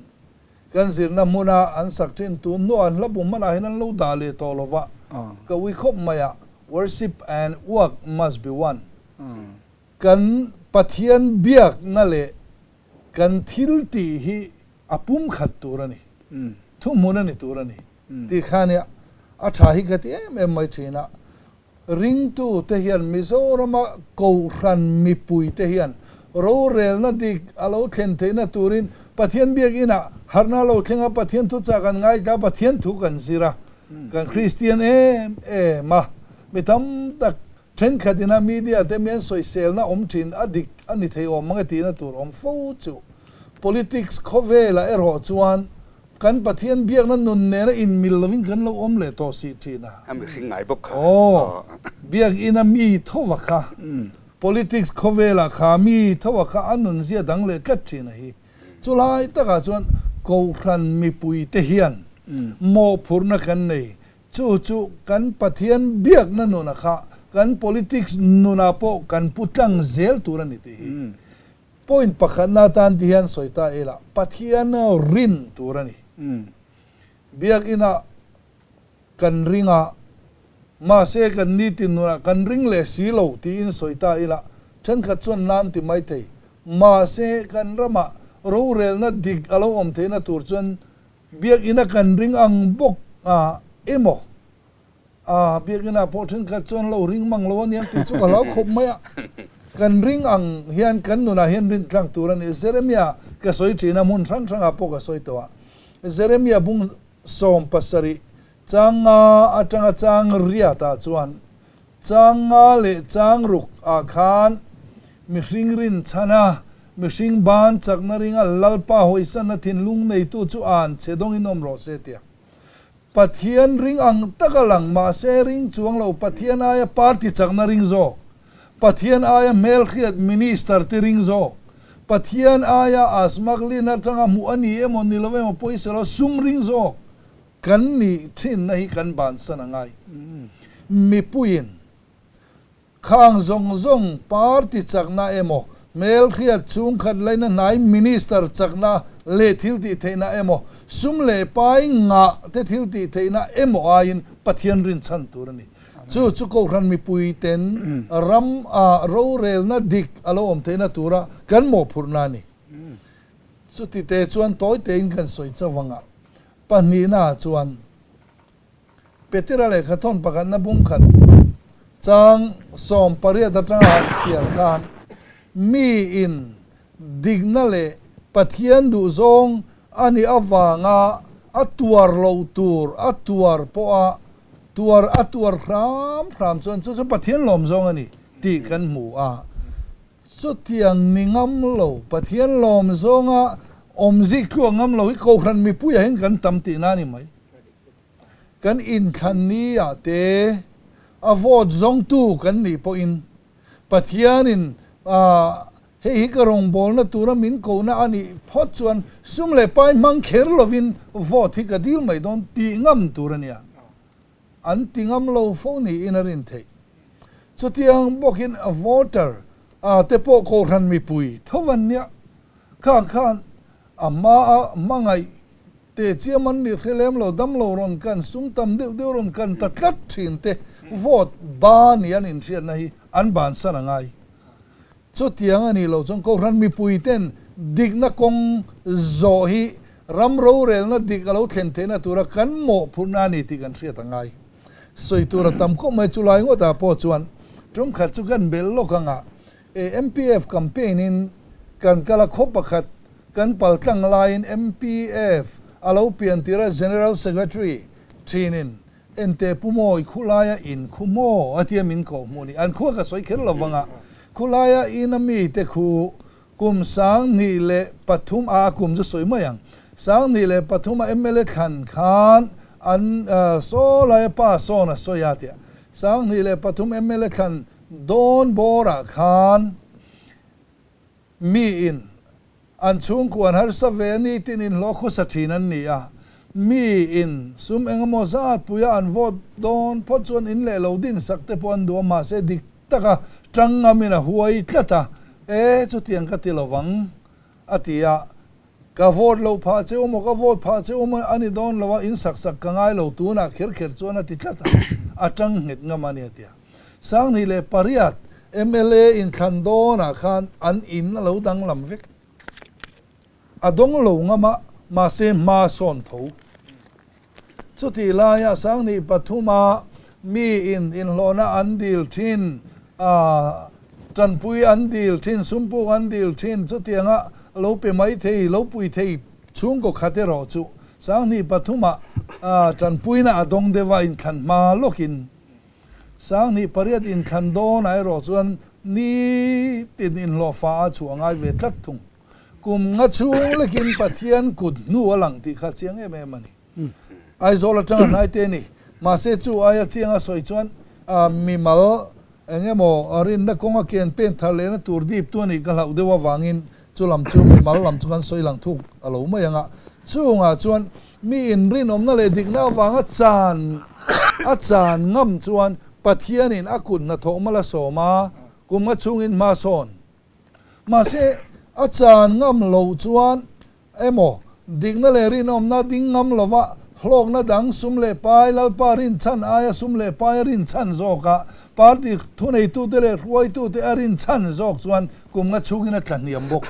Speaker 5: Kan zirna hmuna an sak thin tun hnuah an hla bu hmanah hian an lo dah leh tawh lo va, ka ui khawp mai a, Worship and work must be one. Kan Pathian biakna leh kan thil tih hi a pumkhat tur a ni, thuhmun a ni tur a ni tih kha nia a tha hi ka ti em em mai thin a. Ringtute hian Mizorama Kohhran mipuite hian rorelna dik a lo thlen theihna turin Pathian biakinah harhna a lo thleng a, Pathian thuchah kan ngaithla a, Pathian thu kan zir a, kan Kristian em em a. Mi tam tak thenkhatin a media te mian sawiselna awm thin a dik a ni thei awm mang e tihna tur awm fo chu. Politics khawvelah erawh chuan Kan Pathian biakna nun nena inmil lovin kan lo awm leh tawh si thin a.
Speaker 4: A mihring ngai bawk kha.
Speaker 5: Aw, biakina mi tho a kha, politics khawvelah kha mi tho a kha a nun zia dang leh tlat thin a hi. Chulai takah chuan Kohhran mipuite hian mawhphurhna kan nei. Chu chu kan Pathian biakna nuna kha kan politics nunah pawh kan pu tlang zel tur a ni tih hi. Point pakhatna atan ti hian sawi ta ila, Pathian rin tur a ni. Biakinah kan ring a, mahse kan nitin nunah kan ring leh si lo tiin sawi ta ila, thenkhat chuan nan ti mai thei. Mahse kan ramah rorelna dik a lo awm theihna tur chuan biakina kan ring ang bawk a emaw? A, biakinah pawh thenkhat chuan lo ring mang lo a niang tih chu ka hlau khawp mai a. Kan ring ang hian kan nunah hian rin tlang tur a ni. Jeremia ka sawi thin a, hmun hrang hrangah pawh ka sawi tawh a. Jeremia bung 70 chang nga atanga chang riatah chuan chang nga leh chang ruk ah khan mihring rin chhan a, mihring ban chakna ringa Lalpa hawisanna thinlung neitu chu an che dawngin awm rawh se tia. Pathian ring ang taka lang mahse ring chuang lo Pathian aia party chakna ring zawk, Pathian aia hmelhriat minister te ring zawk, Pathian aia a smuggling atanga hmuh a ni emaw ni lo emaw pawisa lo sum ring zawk kan nih thinna hi kan bansan a ngai. Mipuiin. Khang zawng zawng party chakna emaw, hmelhriat chhungkhat laina hnai minister chakna leh thil tih theihna emaw, sum leh pai ngah te thil tih theihna emaw aiin Pathian rinchhan tur a ni. Chu chu Kohhran mipui ten ram ah rorelna dik a lo awm theihna tura kan mawhphurhna a ni. Chuti te chuan tawi tein kan sawi chauh anga pahnihna ah chuan, Petera lehkha thawn pakhatna bung khat. Chang 18 atanga han chhiar khan miin dikna leh Pathian duhzawng a nih avanga a tuar loh tur a tuar pawha tuar a tuar hram hram chuan chu chu Pathian lawmzawng a ni tih kan hmu a. Chutiang ni ngam lo, Pathian lawmzawnga awmzik tluak ngam lo hi Kohhran mipuiah hian kan tam tihna a ni mai. Kan inthlan ni ah te a vote zawngtu kan nih pawhin Pathianin hei hi ka rawngbawlna tura min kohna a nih phawt chuan sum leh pai hmang kher lovin vote hi ka dil mai dawn tih ngam tur a nia. An ti ngam lo fo niin a rin theih. Chutiang bawkin voter te pawh Kohhran mipui tho an nia. Khang khan a hmaa hmangaih Teh chiam an nih hre lem lo, dam lo rawn kan, sum tam deuh deuh rawn kan ta tlat thin te vote ba ni an inhriatna hi an bansan a ngai. Chutiang a nih loh chuan Kohhran mipui ten dikna kawng zawh hi ram rorelna dik a lo thlen theihna tura kan mawhphurhna a ni tih kan hriat a ngai. Sawi tur a tam khawp mai chulai ngawtah pawh chuan tum khat chu kan belh lawk ang a, MPF campaign in kan kal a khaw pakhat kan paltlang laiin MPF a lo pian tir a General Secretary thin in Ente Pu Mawi khulaia in khu maw a tia min koh hmuh ni an khua ka sawi kher lo vang a khulaia in a mi te khu kum 2003 a kum chu sawi mai ang 2003 a mla thlan khan an saw laia pa sawn a sawi a tia 2003 mla thlan Dawn bawrah khan miin an chhungkua an harsa ve a ni tin inhlawh khawsa thin an ni a. Miin sum engemaw zat puia an vote dawn phawt chuan in leh lo din sak te pawh an duh a, mahse dik taka tang ngamin a huai tlat a, E, chutiang ka ti lovang a ti a. Ka vote loh phah che u maw, ka vote phah che u maw a ni dawn lo a, in sak sak ka ngai lo tunah kher kher chuan a ti tlat a, a tang nghet ngam a ni a ti a. 2008 mla inthlan dawnah khan an in a lo danglam vek. A dawng lo ngam a, mahse hma sawn tho. Chutih laia 2003 a mi in inhlawhna an dil thin, tanpui an dil thin, sumpuk an dil thin, chutianga lo pe mai thei, lo pui thei chhungkaw khat erawh chu 2003 ah tanpuina a dawng deuh a inthlan hma lawkin 2008 inthlan dawnah erawh chuan nitin inhlawhfa a chhuah ngai ve tlat thung. Kum nga chhung lekin Pathian kut hnu a lang tih kha chiang em em a ni. Aizawl atanga hnai te a ni. Mahse chu aia chianga sawi chuan mimal eng emaw rinna kawnga ken pen thar lehna tur dip tu a nih ka hlauh deuh avangin chu lam chu mimal lam chu kan sawi lang thuk a lo mai ang a. Chungah chuan mi inrinawmna leh dikna avanga chan a chan ngam chuan Pathianin a kut hnathawh mal a sawm a, kum nga chhungin hma sawn. Mahse, a chan ngam loh chuan emaw, dikna leh rinawmna ding ngam lova hlawkna dang sum leh pai Lalpa rinchhan aia sum leh pai a rinchhan zawk a, party thuneitute leh hruaitute a rinchhan zawk chuan kum nga chhungin a tla hniam bawk.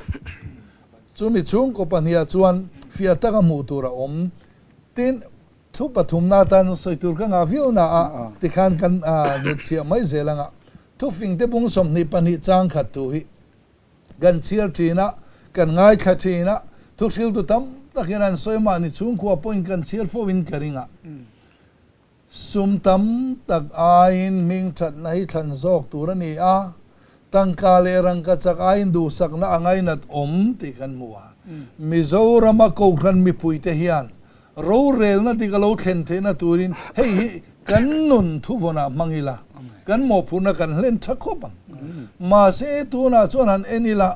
Speaker 5: Chumi chhungkaw pahniha chuan fiah taka hmuh tur a awm. Tin, Thu pathumna atan sawi tur ka ngah viau na a, tikhan kan hnutchhiah mai zel anga thufing te bung 22 chang khat thu hi kan chhiar thin a, kan ngaithla thin a, thu hriltu tam takin an sawi mahni chhungkhua pawhin kan chhiar fo in ka ring a, sum tam tak aiin hming thatna hi thlan zawk tur a ni a, Tangka leh rangkachak aiin duhsakna a ngainat awm tih kan hmu a. Mizorama Kohhran mipuite hian rorelna dik a lo thlen theihna turin hei hi kan nun thuvawnah hmang ila, kan mawhphurhna kan hlen tha khawp ang. Mahse, tunah chuan han en ila,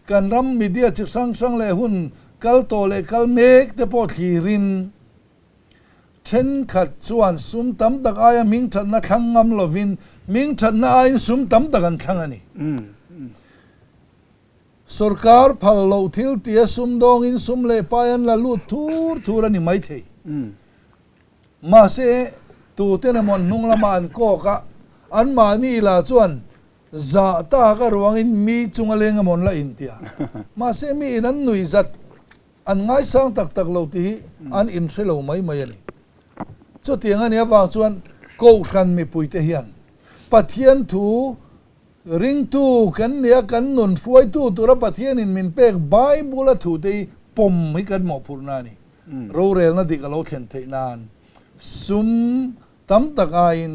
Speaker 5: kan ram media chi hrang hrang leh hun kal tawh leh kal mek te pawh thlirin, Thenkhat chuan sum tam tak aia hmingthatna thlang ngam lovin hmingthatna aiin sum tam tak an thlang a ni. Sorkar phal loh thil tia sumdawngin sum leh pai an la lut thur thur a ni maithei. Mahse, tuten emaw an hnung lamah an kawk a, anmahni lah chuan zah tak a ruangin mi chunga leng emaw an la intia. Mahse, miin an nuihzat An ngaisang tak tak lo tih hi an inhre lo mai mai a ni. Chutiang a nih avang chuan Kohhran mipuite hian. Pathian thu ringtu kan nia kan nun hruaitu tura Pathianin min pek Bible-a thute hi pawm hi kan mawhphurhna a ni. Rorelna dik a lo thlen theih nan sum tam tak aiin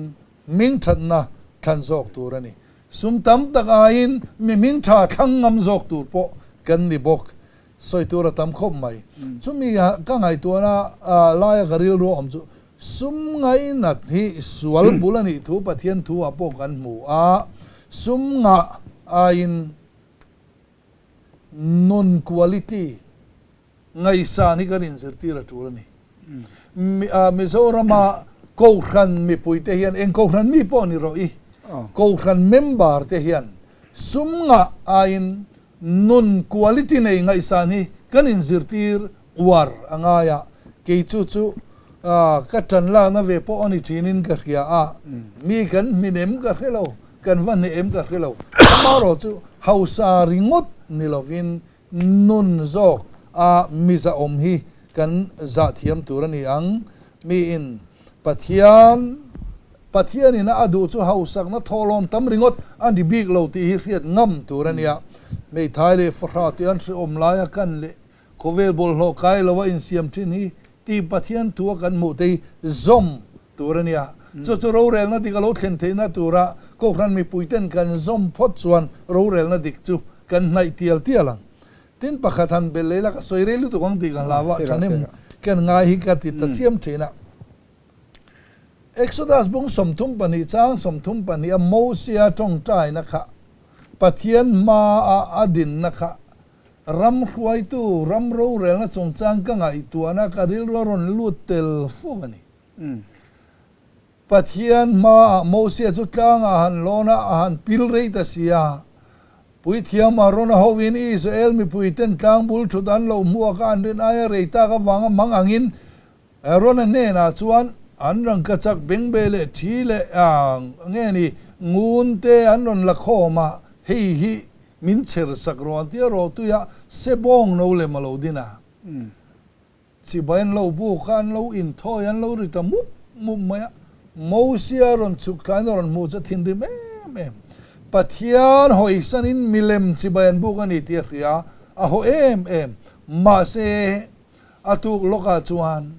Speaker 5: hmingthatna thlan zawk tur a ni. Sum tam tak aiin mi hmingtha thlang ngam zawk tur pawh kan ni bawk. Sawi tur a tam khawp mai. Chumi ka ngaihtuahna laia ka rilru a awm chu sum ngainat hi sual bul a nih thu Pathian thu ah pawh kan hmu a, sum ngah aiin nun quality ngaihsan hi kan inzirtir a tul a ni. Mizorama Kohhran mipuite hian eng Kohhran mi pawh ni rawh i, Kohhran member te hian sum ngah aiin nun quality nei ngaihsan hi kan inzirtir uar a ngai a, kei chu chu ka tan lakna ve pawh a ni thinin ka hria a, mi kan hmin em ka hre lo, kan va hneh em ka hre lo, amaherawhchu hausa ringawt ni lovin Nun zawk a miza awm hi kan zah thiam tur a ni ang. Miin Pathian Pathianin a duh chu hausakna thawhlawm tam ringawt a ni bik lo tih hi hriat ngam tur a nia. Hmeithai leh fahrah tih an hrehawm laia kan leh khawvel bawlhhlawh kai lo a insiam thin hi tih Pathian thu a kan hmuh te hi zawm tur a nia. Chu chu rorelna dik a lo thlen theihna tura Kohhran mipuiten kan zawm phawt chuan rorelna dik chu kan hnaih tial tial ang. Tin pakhat han belh leh ila ka sawi rei lutuk ang tih ka hlau a, thahnem ken ngai hi ka ti ta chiam thin a. Exodus bung 32 chang 32 a Mosia tawngtaina kha Pathian hmaa a dinna kha ram hruaitu, ram rorelna chungchang ka ngaihtuahna ka rilru a rawn lut tel fo a ni. Pathian hmaah Mosia chu tlangah a han lawn a, a han pil rei ta si a. Puithiam Arona hovin Israel mipuiten tlang bul thut an lo hmuak a, an rin aia rei tak avanga mang angin Arona hnenah chuan an rangkachak bengbe leh thi leh nge ni ngun te an rawn la khawm a, hei hi min chher sak rawh an ti a, rawhtuiah sebawng no lem a lo din a. Chibai an lo buk a, an lo inthawi, an lo ri ta mup mup mai a. Mosia rawn chhuk thlain a rawn hmuh chu a thinrim em em. Pathian hawisanin milem chibai an buk a ni tih a hria, a haw em em. Mahse, a tuk lawkah chuan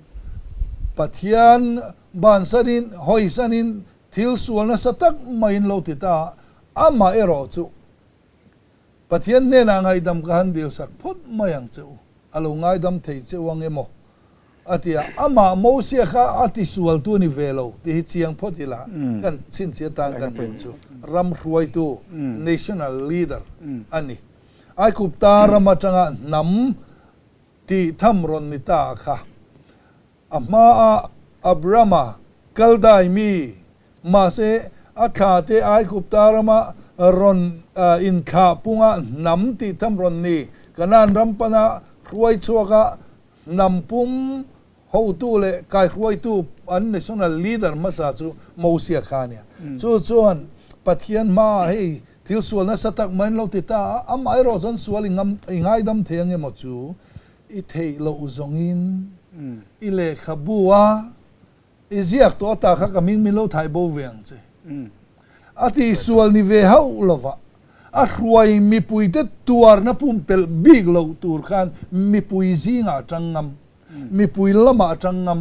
Speaker 5: Pathian bansanin, hawisanin thil sual nasa tak maiin lo ti ta a, amah erawh chu Pathian hnenah ngaihdam ka han dilsak phawt mai ang che u, a lo ngaidam thei che u ang emaw? a ti a. Amah Mosia kha a tisualtu a ni ve lo tih hi chiang phawt ila, kan chhinchhiah tan kan duh chu ram hruaitu, national leader, a ni. Aigupta ram atanga hnam tih tham rawn ni ta kha. A hmaa Abrama Kaldai mi, mahse a thlate Aigupta rama rawn inthlah punga hnam tih tham rawn ni, Kanaan ram pana hruai chhuaka hnam pum hotu leh kaihruaitu an national leader hmasa chu Mosia kha a nia. Chu chuan Pathian hmaah hei thil sual nasa tak mai an lo ti ta a, amaherawh chuan sual i ngaidam thei ang emaw chu I theih loh zawngin i lehkhabu a i ziak tawh ata kha ka hming min lo thai bo ve ang che. A tihsual ni ve hauh lova a hruai mipuite tuarna pumpelh bik loh tur khan mipui zingah a tang ngam, mipui lamah a tang ngam.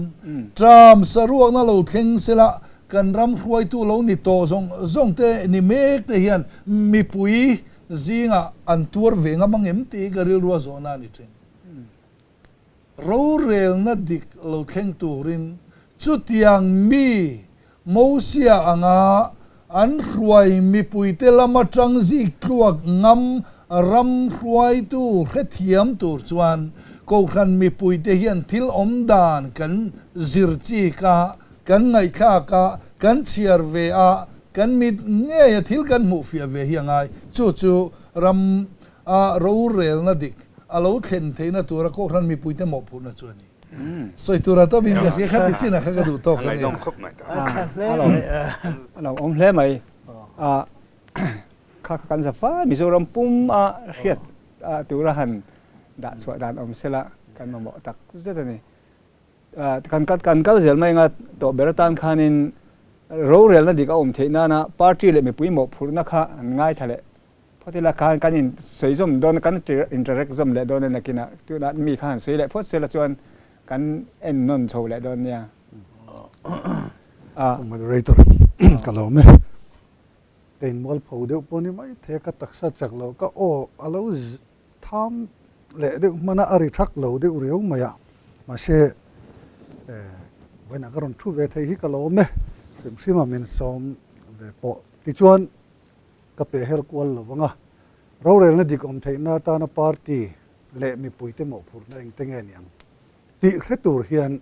Speaker 5: Tram saruakna lo thleng sela kan ram hruaitu lo ni tawh zawng zawng te ni mek te hian mipui Zingah an tuar ve ngam ang em tih hi ka rilru a zawhna a ni thin. Rorelna dik lo thleng turin chutiang mi Mosia anga an hruai mipuite lam atang zik tluak ngam ram hruaitu hrethiam tur chuan Kohhran mipuite hian thil awm dan kan zir chik a, kan ngaihthlak a, kan chhiar ve a, Kan mit ngeia thil kan hmuh fiah ve hi a ngai. Chu chu ram a rorelna dik a lo thlen theihna tura Kohhran mipuite mawhphurhna chu a ni. Sawi tura tawp in ka hria kha ti chin ah kha ka duh tawk a ni.
Speaker 1: A lo awm hle mai. Kha kha kan za fai Mizoram pum a hriat tura han dah chhuah dan awm sela kan mamawh tak zet a ni. Kan kal zel mai anga tawh ber atan khanin. Rorelna dik a awm theih nana party leh mipui mawhphurhna kha an ngaithla leh phawt ila khan kan in sawi zawm dawn kan interact zawm leh dawn a nakinah tunah mi kha han sawi leh phawt sela chuan kan en nawn chho leh dawn nia.
Speaker 3: A. Moderator ka lo awm e. Ka inmualpho deuh pawh ni mai thei a, ka taksa chak lo ka aw a lo Tham leh deuh hmana a ri thak lo deuh riau mai a, mahse vawiinah ka rawn thu ve thei hi ka lo awm e, hrim hrim a min sawm ve pawh. Tichuan ka peh hel kual lo vang a, rorelna dik awm theihna atana party leh mipuite mawhphurhna engte nge ni ang tih hre tur hian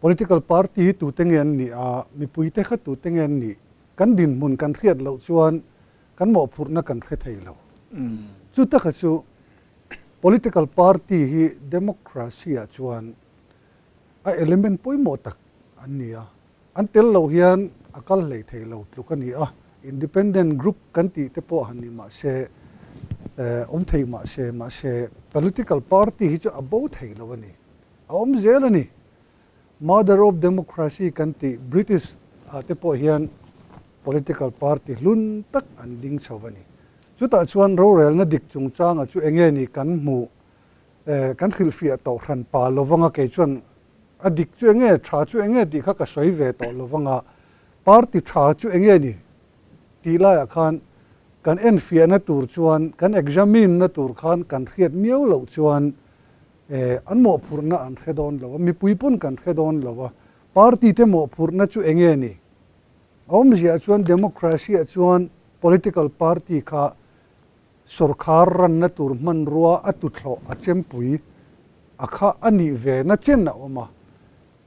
Speaker 3: political party hi tute nge an nih a, mipuite kha tute nge an nih, kan dinhmun kan hriat loh chuan Kan mawhphurhna kan hre thei lo. Chu taka chu political party hi democracy ah chuan a element pawimawh tak an ni a. An tel loh hian a kal hlei thei lo tluk a ni a. Independent group kan tih te pawh han ni mah se, awm thei mah se, mahse political party hi chu a bo thei lo a ni. A awm zel a ni. Mother of Democracy kan tih British ah te pawh hian political party hlun tak an ding chho a ni. Chutah chuan rorelna dik chungchanga chu enge ni kan hmuh kan hrilhfiah tawh hran pa lovanga kei chuan a dik chu enge tha chu enge tih kha ka sawi ve tawh lovanga party tha chu enge ni tih laiah khan kan enfiahna tur chuan kan examine na tur khan kan hriat miau loh chuan An mawhphurhna an hre dawn lo a, mipui pawn kan hre dawn lo a, party te mawhphurhna chu eng nge ni? A awmziah chuan democracy ah chuan political party kha sawrkhar ranna tur hmanrua a tuthlawh a chempui a kha a nih ve na chen a awm a.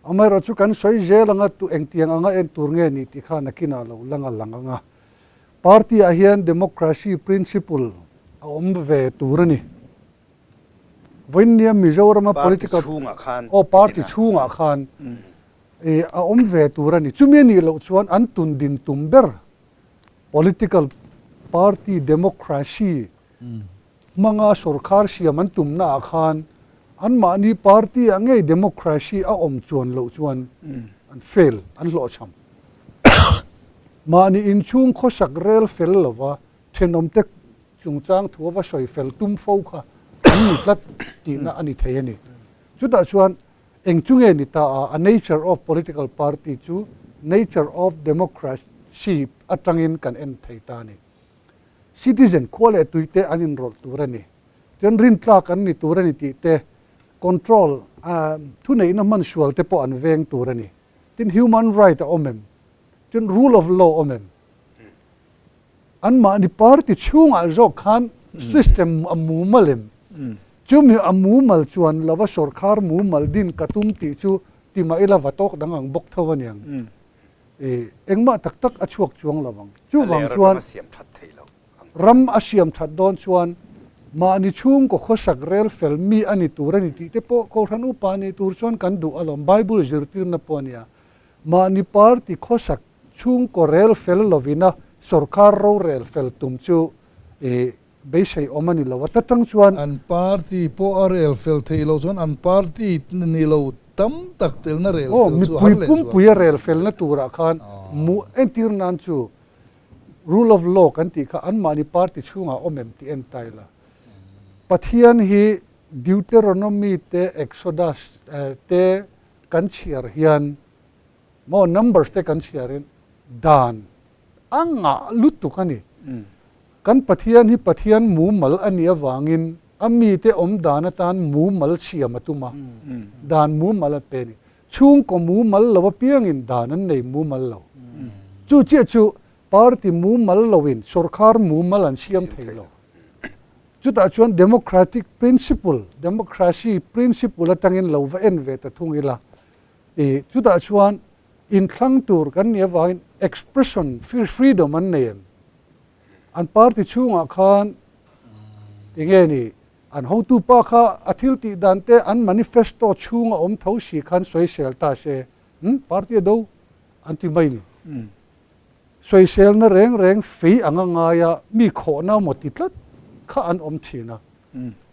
Speaker 3: Amaherawh chu kan sawi zel anga tu engtiang anga en tur nge ni tih kha nakinah lo lang a lang ang a. Party ah hian democracy principle a awm ve tur a ni. Vawiinnia Mizorama political aw party chhungah khan a awm ve tur a ni. Chumi a nih loh chuan an tun din tum ber political party democracy hmanga sorkar siam an tumnaah khan anmahni party ah ngei democracy a awm chuan loh chuan an fail, an hlawhchham. Mahni inchhung khawsak rel fel lova thenawmte Chungchang thu a va sawi fel tum fo kha an ni tlat tihna a ni thei a ni. Chutah chuan eng chu nge ni ta a, a nature of political party chu nature of democracy atangin kan en thei ta a ni. Citizen khua leh tui te an inrawlh tur a ni. Chuan rintlak an ni tur a ni tih te, control, thuneihna hman sual te pawh an veng tur a ni. Tin human right a awm em? Chuan rule of law awm em? Anmahni party chhungah zawk khan system a mumal em? Chumi a mumal chuan lova sawrkhar mumal din ka tum tih chu ti mah ila va tawk dang ang bawk tho a niang. Engmah tak tak a chhuak chuang lo ang. Chuvang chuan ram a siam that dawn chuan mahni chhungkaw khawsak rel fel mi a ni tur a ni tih te pawh Kohhran upa nih tur chuan kan duh alawm. Bible zirtirna pawh a nia. Mahni party khawsak Chhungkaw rel fel lovina sorkar rorel fel tum chu beisei awm a ni lo. A ta tang chuan.
Speaker 5: An party pawh a rel fel theih loh chuan an party ni lo tam tak telna rel fel chu har leh zual.
Speaker 3: Mipui pumpui a rel felna turah khan mu entir nan chu rule of law kan tih kha anmahni party chhungah awm em tih en ta ila. Pathian hi Deuteronomy te Exodus te kan chhiar hian Maw numbers te kan chhiarin dan a ngah lutuk a ni. Kan Pathian hi Pathian mumal a nih avangin a mite awm dan atan mumal siam a tum a, dan mumal a pe a ni. Chhungkaw mumal lo apiangin dan an nei mumal lo. Chu chiah chu party mumal loin sawrkhar mumal an siam thei lo. Chutah chuan democratic principle, democracy principle atangin lo va en ve ta thung ila. I chutah chuan inthlang tur kan nih avangin expression freedom an nei em? An party chhungah khan enge ni an hotu pa kha a thil tih dan te an manifesto chhunga awm tho si khan sawisel ta se hmm party a do an ti mai ni. Sawiselna reng reng fei anga ngaia mi khawhna maw ti tlat kha an awm thin a.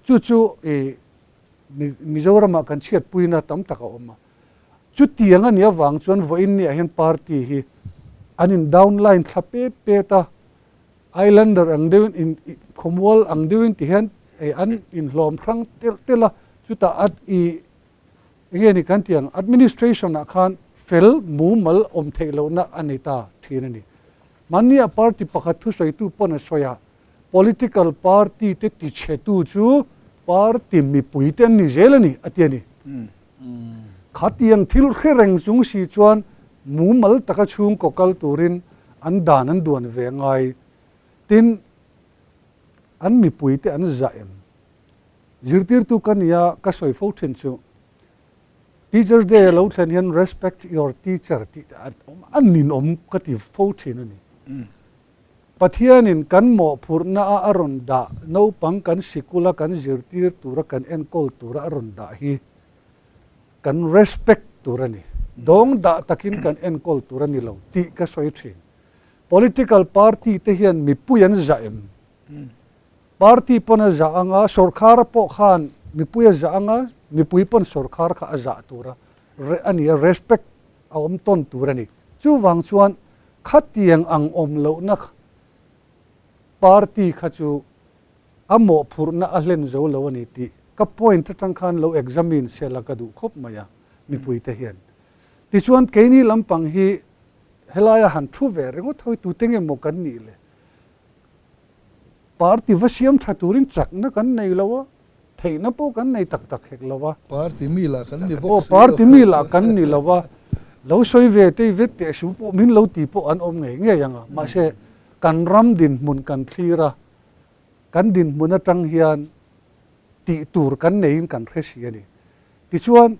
Speaker 3: Chu chu i Mizoramah kan chhiatpuina tam tak a awm a. Chutiang a nih avang chuan vawiin niah hian party hi an in down line thla pet pet a, Islander ang deuhin in khawmual ang deuhin ti hian an inhlawm hrang telh telh a, chutah a i enge ni kan tih ang administration ah khan fel mumal awm theih lohna a nei ta thin a ni. Mahni a party pakhat thusawitu pawn a sawi a, political party te tichhetu chu party mipui te an ni zel a ni a ti a ni. Khatiang thil hre reng chung si chuan mumal taka chhungkaw kal turin an dan an duan ve ngai. Tin, an mipui te an zah em? Zirtirtu ka nia ka sawi fo thin chu Teachers Day a lo thlen hian respect your teacher tih te a ninawm ka ti fo thin a ni. Pathianin kan mawhphurhna a a rawn dah, naupang kan sikula kan zirtir tura kan enkawl tura a rawn dah hi kan respect tur a ni. Dawng dah takin kan enkawl tur a ni lo tih ka sawi thin. Political party te hian mipui an zah em? Party pawn a zah anga, sawrkhara pawh khan mipui a zah anga, mipui pawn sawrkhar kha a zah tur a a ni a, respect a awm tawn tur a ni. Chuvang chuan khatiang ang awm lohna party kha chu a mawhphurhna a hlen zo lo a ni tih ka point atang khan lo examine sela ka duh khawp mai a mipuite hian. Tichuan keini lampang hi helaia han thu ve ringawt hawi tute nge maw kan nih le? Party va siam tha turin chakna kan nei lo a, theihna pawh kan nei tak tak hek lo a.
Speaker 5: Party mi lah kan ni bawk si lo.
Speaker 3: Aw, party mi lah kan ni lo a, lo sawi ve tei vet teh su pawh min lo ti pawh an awm ngei ngei ang a, mahse kan ram dinhmun kan thlir a, kan dinhmun atang hian tih tur kan neiin kan hre si a ni. Tichuan,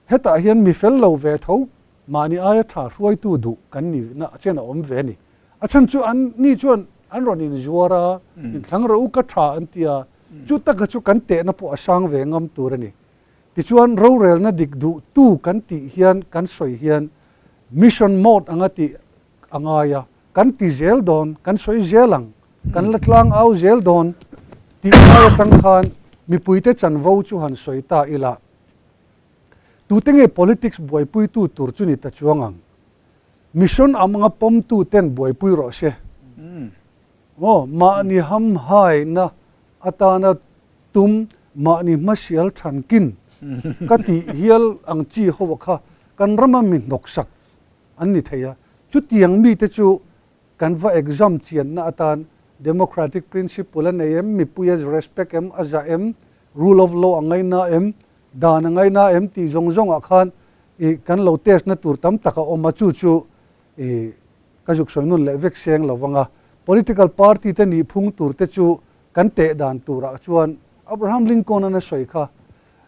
Speaker 3: hetah hian mi fel lo ve tho mahni aia tha hruaitu duh kan nihna chen a awm ve a ni. A chhan chu an ni chuan an rawn inzuar a, inthlang rawh u ka tha an ti a, chu taka chu kan tehna pawh a sang ve ngam tur a ni. Tichuan rorelna dik duhtu kan tih hian kan sawi hian mission mode anga tih a ngai a, kan ti zel dawn, kan sawi zel ang, kan la tlang au zel dawn tih lai atang khan mipuite chanvo chu han sawi ta ila, tute nge politics buaipuitu tur chu ni ta chuang ang? Mission amanga pawmtu ten buaipui rawh se. Maw, mahni hamhaina atana tum, mahni hmasial thankin ka tih hial ang chi ho kha kan rama mi hnawksak an ni thei a. Chutiang mite chu kan va exam chianna atan democratic principle a nei em, mipui a respect em, a zah em, rule of law a ngaina em, dan a ngaina em tih zawng zawngah khan I kan lo test na tur tam tak a awm a, chu chu i ka zuk sawi nun leh vek seng lo vang a. Political party te nih phung tur te chu kan teh dan turah chuan Abraham Lincoln an a sawi kha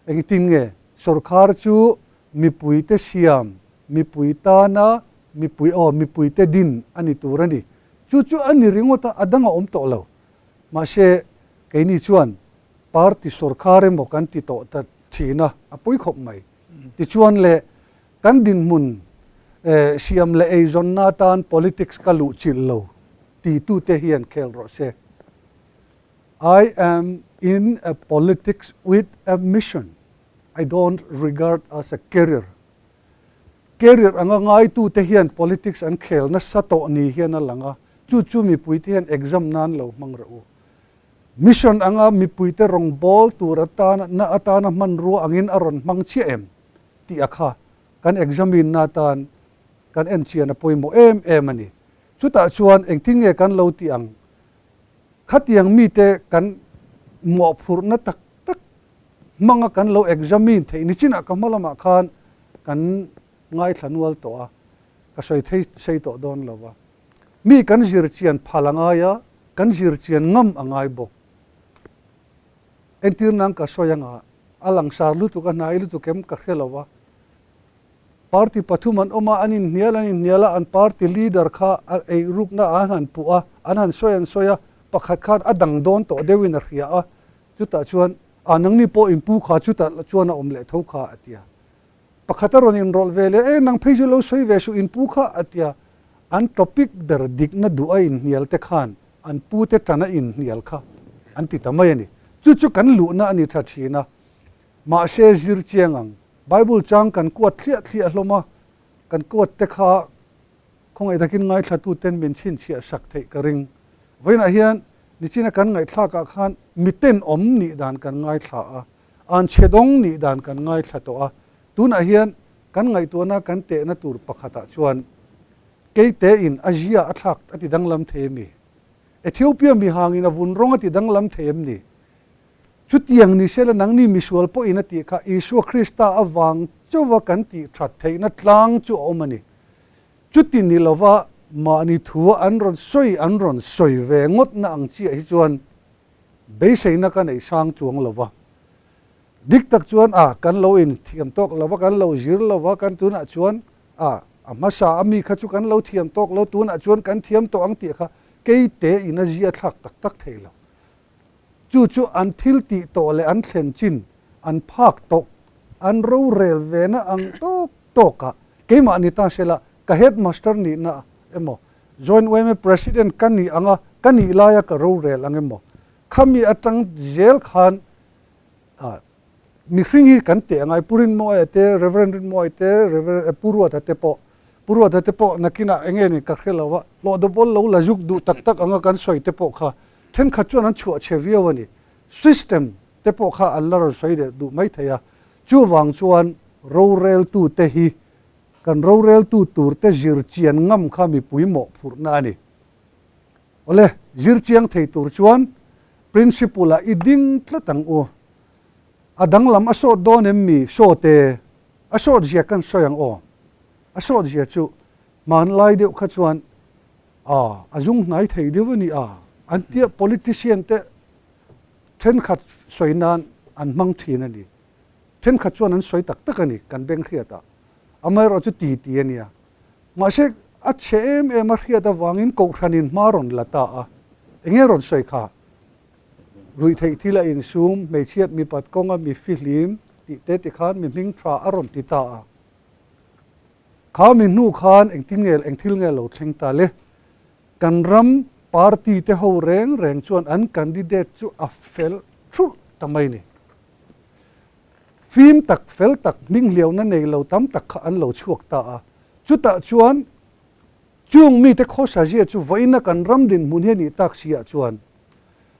Speaker 3: engtin nge sawrkhar chu mipui te siam, mipui tana mipui aw mipui te din a ni tur a ni. Chu chu a ni ringawt a, a dang a awm tawh lo. Mahse keini chuan party sawrkhar emaw kan ti tawh ta thin a, a pawi khawp mai. Tichuan le, kan dinhmun siam leh eizawnna atan politics ka luh chilh lo titute hian khel rawh se. I am in a politics with a mission, I don't regard as a career. Career anga ngaitute hian politics an khel nasa tawh ni hian a lang a, chu chu mipuite hian exam nan lo hmang rawh u. Mission anga mipuite rawngbâwl tur atana na atana hmanrua angin a rawn hmang chiah em tih a kha kan examine na atan kan en chian a pawimawh em em a ni. Chutah chuan engtin nge kan lo tih ang? Khatiang mite kan mawhphurhna tak tak hmanga kan lo examine theih ni chinah ka hma lamah khan kan ngaithla nual tawh a, ka sawi thei sei tawh dawn lo va. Mi kan zir chian phal a ngai a, kan zir chian ngam a ngai bawk. Entir nan ka sawi anga, a langsar lutuk a hnai lutuk em ka hre lo va. Party pathum an awm a, an inhnial an inhnial a, an party leader kha a eirukna an han puh a, an han sawi an sawi a, pakhat khan a dang dawn tawh deuhin a hria a, chutah chuan, a nangni pawh inpu kha chutah chuan a awm leh tho kha a ti a. Pakhat a rawn inrawlh ve leh, E, nang phei chu lo sawi ve suh, inpu kha, a ti a. An topic ber dikna duh a inhnial te khan an pute tan a inhnial kha an ti ta mai a ni. Chu chu kan luhna a ni tha thin a. Mahse zir chiang ang. Bible chang kan kuat thliah thliah hlawm a, kan kuat te kha khawngaih takin ngaithlatuten min chhinchhiah sak theih ka ring. Vawiinah hian nichina kan ngaihthlakah khan mitenawm nih dan kan ngaithla a, anchhedawng nih dan kan ngaithla tawh a, tunah hian kan ngaihtuahna kan tehna tur pakhatah chuan keitein a zia a thlak a ti danglam thei a mi? Ethiopia mihangin a vun rawng a ti danglam thei em ni? Chutiang ni sela nangni misual pawhin a tih kha Isua Krista avang chauha kan tih that theihna tlang chu a awm a ni. Chuti ni lova mahni thua an rawn sawi an rawn sawi ve ngawtna ang chiah hi chuan beiseina ka neih sang chuang lova. Dik tak chuan a kan lo inthiam tawk lova, kan lo zir lova, kan tunah chuan a a hmasa a mi kha chu kan lo thiam tawk lo, tunah chuan kan thiam tawh ang tih kha keite in a zia thlak tak tak thei lo. Chu chu an thil tih tawh leh an thlen chin, an phak tawk, an rorel vena ang tawk tawkah keimah ni ta sela ka headmaster nihna emaw, Joint yma President ka nih anga ka nih laia ka rorel ang emaw, khami atang zel khan Mihring hi kan teh angai, Pu Rinmawia te, Rev. Rinmawia te, Rev. Pu Ruata te pawh, Pu Ruata te pawh nakinah eng nge ni ka hre lo a, hlawh dawpawl lo la zuk duh tak tak anga kan sawi te pawh kha thenkhat chuan an chhuah chhe viau a ni. System te pawh kha an la rawn sawi leh duh mai thei a, chuvang chuan roreltute hi kan roreltu turte zir chian ngam kha mipui mawhphurhna a ni. Awle, zir chiang thei tur chuan principle ah i ding tlat ang u. A danglam a sawt dawn em mi? Sawt e. A sawt zia kan sawi ang aw. A sawt zia chu hmanlai deuh kha chuan a a zung hnai thei deuh a ni a, an tia politician te thenkhat sawi nan an hmang thin a ni. Thenkhat chuan an sawi tak tak a ni kan beng hriat ah. Amaherawh chu ti ti a nia. Mahse, a chhe em em a hriat avangin Kohhranin hma rawn la ta a. Enge rawn sawi kha? Ruihtheih thil a insum, hmeichhiat mipat kawnga mi fihlim tih te ti khan mi hming tha a rawn ti ta a. Kha mi hnu khan engtin nge eng thil nge lo thleng ta le? Kan ram party te ho reng reng chuan an candidate chu a fel thulh ta mai ni. Fim tak, fel tak, hminghliauna nei lo tam tak kha an lo chhuak ta a. Chutah chuan chung mite khawsa zia chu vawiina kan ram dinhmun hi a nih tak si ah chuan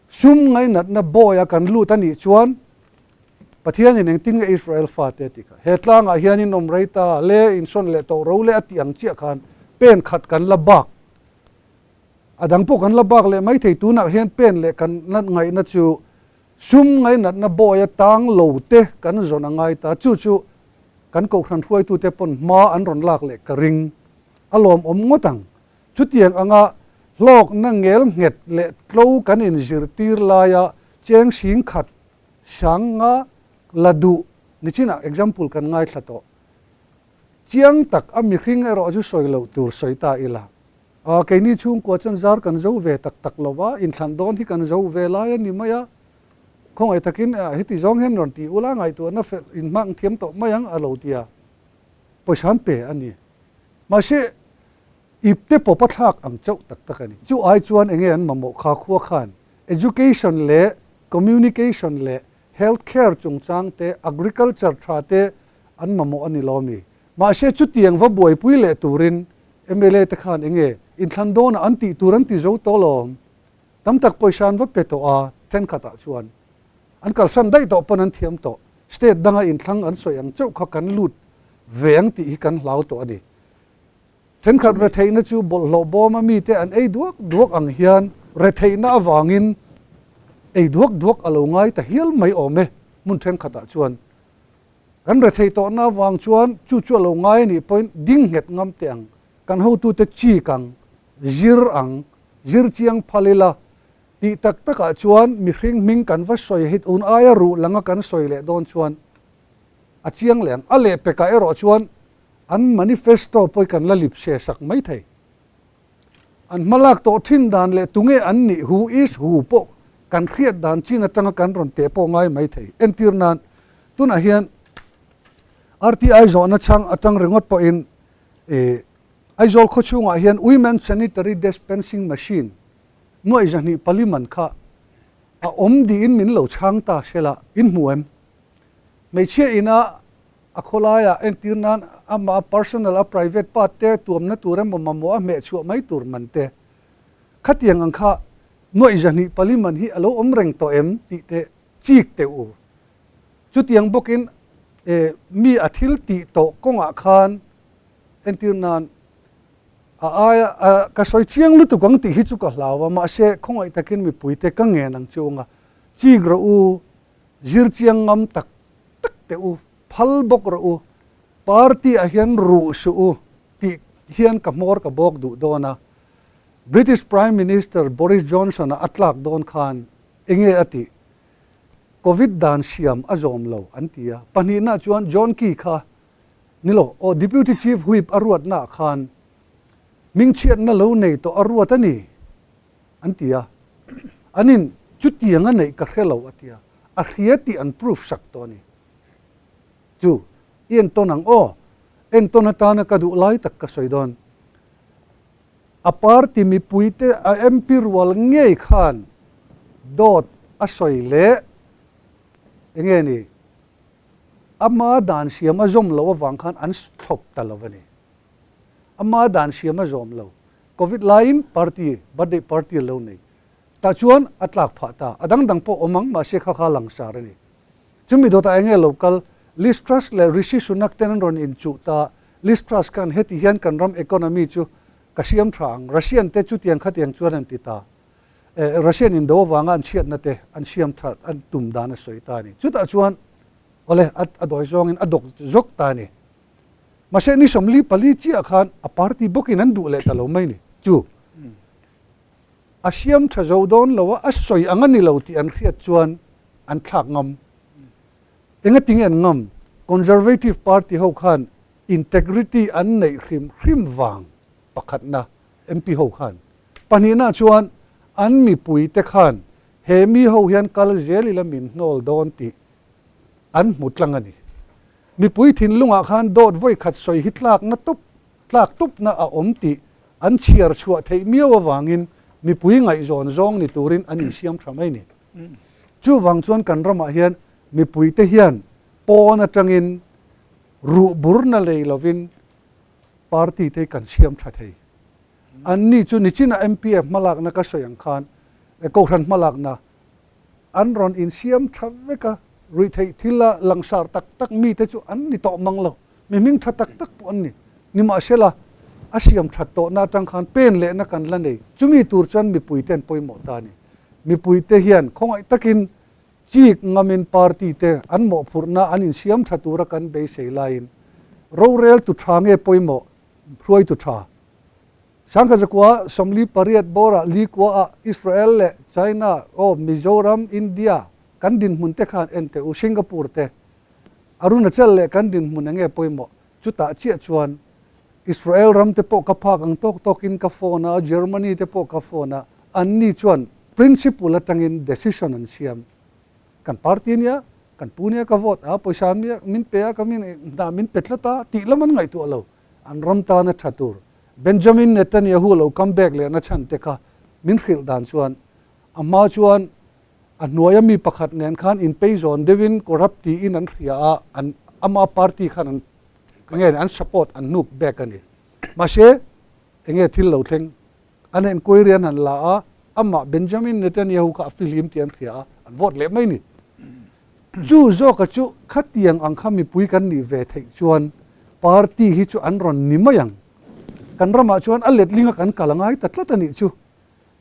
Speaker 3: sum ngainatna bawi a kan lut a nih chuan Pathianin engtin nge Israel fate a tih kha, he tlangah hian in awm rei ta le, insawn leh tawh ro le a tih ang chiah khan pen khat kan la bak. A dang pawh kan la bak leh maithei tunah hian pen leh kan ngaihna chu Sum ngainatna bawi atang lo te kan zawn a ngai ta, chu chu kan kohhran hruaitute pawn hma an rawn lak leh ka ring. A lawmawm ngawt ang. Chutiang anga hlawkna ngel nghet leh tlo kan inzirtir laia cheng sing khat sang nga la duh nichinah example kan ngaithla tawh. Chiang tak a mihring erawh chu sawi loh tur sawi ta ila. Aw, keini chhungkua chuan zar kan zo ve tak tak lo va, inthlan dawn hi kan zo ve lai a ni mai a. Khawngaih takin heti zawng hian rawn ti ula, ngaihtuahna fel inhmang thiam tawh mai ang a lo ti a, pawisa an pe a ni. Mahse, ip te pawp a thlak ang chauh tak tak a ni. Chu ai chuan enge an mamawh kha khua khan education leh communication leh health care chungchang te, agriculture tha te an mamawh a ni lo mi. Mahse, chutiang va buaipui leh turin mla te khan enge inthlan dawnah an tih tur an ti zo tawh lawm. Tam tak pawisa an va pe tawh a, thenkhatah chuan an kalsan daih tawh pawn an thiam tawh. State danga inthlang an sawi ang chauh kha kan lut ve ang tih hi kan hlau tawh a ni. Thenkhat retheihna chu bawlhhlawh bawma mite an ei duak duak ang hian retheihna avangin ei duak duak a lo ngai ta hial mai awm e hmun thenkhatah chuan. Kan retheih tawhna avang chuan chu chu a lo ngai a nih pawhin ding nghet ngam teh ang, kan hotute chik ang, zir ang, zir chiang phal ila tih tak takah chuan mihring hming kan va sawi hi tun aia ruh langa kan sawi leh dawn chuan a chiang leh ang. A lehpekah erawh chuan an manifesto pawh hi kan la lip se sak mai thei. An hmalak tawh thin dan leh tunge an nih who is who pawh kan hriat dan chin atanga kan rawn teh pawh ngai mai thei. Entir nan tunah hian RTI zawhna chhang atang ringawt pawhin ih Aizawl khaw chhungah hian Women Sanitary Dispensing Machine nuaih 204 man kha a awm diin min lo chhang ta sela in hmu em? Hmeichhia ina. A khawlaiah entir nan amah a personal a private part te tuamna tur emaw mamawh a hmeh chhuah mai tur man te khatiang ang kha nuaih 204 man hi a lo awm reng tawh em tih te chik teh u. Chutiang bawkin e mi a thil tih tawh kawngah khan entir nan a aia ka sawi chiang lutuk ang tih hi chu ka hlau a mahse khawngaih takin mipui te ka ngen ang chu anga chik rawh u zir chiang ngam tak tak teh u, phal bawk rawh u, party ah hian ruh suh u tih hian ka hmawr ka bawk duh dawn a. British Prime Minister Boris Johnson-a a tlak dawn khan enge a tih? Covid dan siam a zawm lo an ti a. Pahnihna chuan John Key kha ni lo, aw Deputy Chief Whip a ruatnaah khan hmingchhiatna lo nei tawh a ruat a ni an ti a. Anin chutiang a neih ka hre lo a ti a. A hria tih an proof sak tawh a ni. Chu, i entawn ang aw, entawn atana ka duh lai tak ka sawi dawn. A party mipuite a MP rual ngei khan dawt a sawi leh enge ni, ama dan siam a zawm loh avang khan an thlawp ta lo a ni. Ama dan siam a zawm lo. Covid laiin party, birthday party a lo nei. Tah chuan a tlak phah ta. A dang dang pawh awm ang, mahse kha kha langsar a ni. Chumi dawtah eng nge lo kal? Liz Truss leh Rishi Sunak ten an rawn inchuh ta. Liz Truss khan heti hian kan ram economy chu ka siam tha ang, Russian te chutiang khatiang chuan an ti ta. Eh, Russian indo avanga an chhiatna te an siam that an tum dan a sawi ta a ni. Chutah chuan awle a dawi zawngin a dawk zawk ta a ni. Mahse ni 44 chiah khan a party bawkin an duh leh ta lo mai ni. Chu. A siam tha zo dawn lo a, a sawi ang a ni lo tih an hriat chuan an thlak ngam. Engati nge an ngam? Conservative Party ho khan integrity an neih hrim hrim vang pakhatna MP ho khan. Pahnihna chuan an mipui te khan he mi ho hian kal zel ila min hnawl dawn tih an hmu tlang a ni. Mipui thinlungah khan dawt vawi khat sawi hi tlakna tawp tlak tupna a awm tih an chhiar chhuah theih miau avangin mipui ngaihzawn zawng ni turin an insiam tha mai ni. Chuvang chuan kan ramah hian mipuite hian pawn atangin ruh burna lei lovin party te hi kan siam tha thei. Anni chu nichina MPF hmalakna ka sawi ang khan Kohhran hmalakna An rawn insiam tha vek a, ruihtheih thila langsar tak tak mite chu an ni tawh mang lo, mi hming tha tak tak pawh an ni. Nimahsela, a siam that tawhna atang khan pen lehna kan la nei. Chumi tur chuan mipuite an pawimawh ta a ni. Mipuite hian khawngaih takin chik ngamin party te an mawhphurhna an insiam tha tura kan beisei laiin roreltu tha nge pawimawh, hruaitu tha? Sangkazakua 48 bawrah Likuaah Israel leh China aw Mizoram, India kan dinhmun te khan en teh u, Singapore te Arunachal leh kan dinhmun enge pawimawh chutah chiah chuan Israel ram te pawh ka phak ang tawk tawkin ka phone a, Germany te pawh ka phone a, anni chuan principle atangin decision an siam. Kan party ania, kan pu nia ka vote a, pawisa min pe a, ka min hna min pe tlat a tih lam an ngaihtuah lo. An ram tana tha tur Benjamin Netanyahu lo come back lehna chhan te kha min hrilh dan chuan a hma chuan a hnuaia mi pakhat nen khan inpeizawn deuhin corrupt tiin an hria a, an ama party khan an nge an support an hnuk back a ni. Mahse enge thil lo thleng? An enquiry an han la a, amah Benjamin Netanyahu kha a fihlim tih an hria a, an vote leh mai ni. Chu zawka chu khatiang ang kha mipui kan nih ve theih chuan party hi chu an rawn ni mai ang. Kan ramah chuan a letlinga kan kal a ngai ta tlat a nih chu.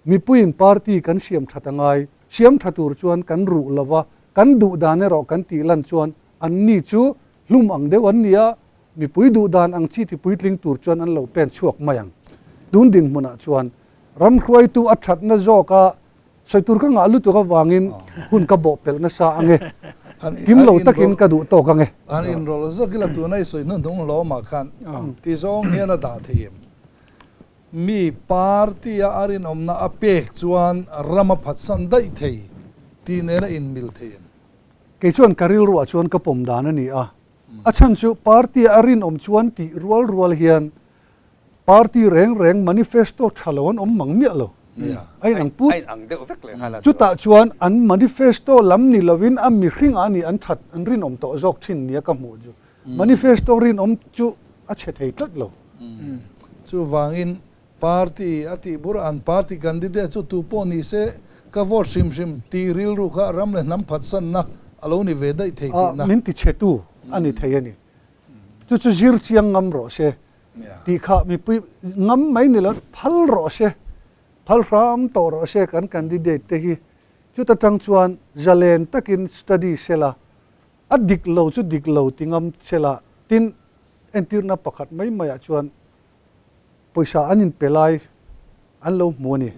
Speaker 3: Mipuiin party kan siam that a ngai, siam tha tur chuan kan ruh lo va, kan duh dan erawh kan tih lan chuan anni chu hlum ang deuh an ni a, mipui duh dan ang chi ti puitling tur chuan an lo pen chhuak mai ang. Tun dinhmunah chuan ram hruaitu a thatna zawka Sawi tur ka ngah lutuk avangin hun ka bawh pelh nasa ang e. Kim lo takin ka duh tawk ang e.
Speaker 5: An inrawlh zawk ila tuna i sawi hnuhnung hlawmah khan ti zawng hian a dah thei em? Mi party a a rinawmna a pek chuan ram a phatsan daih thei tih nena inmil thei em?
Speaker 3: Kei chuan ka rilruah chuan ka pawm dan a ni a. A chhan chu party a rinawm chuan tih rual rual hian Party reng reng manifesto tha lo an awm mang miah lo. A inang put. Chutah chuan an manifesto lam ni lovin a mihring ah nih an that an rinawm tawh zawk thin nia ka hmuh chu. Manifesto rinawm chu a chhe thei tlat lo.
Speaker 5: Chuvangin party a tih bur an party candidate chu tu pawh ni se ka vote hrim hrim tih rilru kha ram leh hnam phatsanna a lo ni ve daih thei tihna.
Speaker 3: Min ti chhetu a ni thei a ni. Chu chu zir chiang ngam rawh se tih kha mipui ngam mai ni lo phal rawh se, phal hram tawh rawh se kan candidate te hi. Chuta tang chuan zalen takin study sela, a dik lo chu dik lo ti ngam sela, tin entirna pakhat mai maiah chuan pawisa an inpe lai an lo hmu a ni.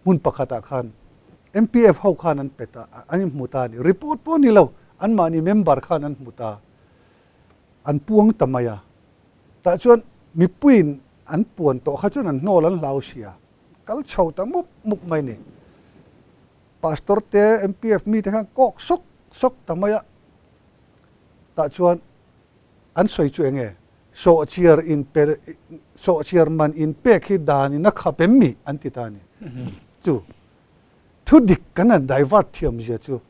Speaker 3: Hmun pakhatah khan MPF ho khan an pe ta, an inhmu ta a ni. Report pawh a ni lo, anmahni member khan an hmu ta, an puang ta mai a. Tah chuan mipuiin an puan tawh kha chuan an hnawl an hlau sia. Kal chho ta mup mup mai ni. Pastor te, MPF mite khan kawk sawk sawk ta mai a. Tah chuan an sawi chu eng nge? Sawhchiar in pe, sawhchiar man in pek hi dan in a khap em mi? an ti ta a ni. Chu thu dik kan han divert thiam zia chu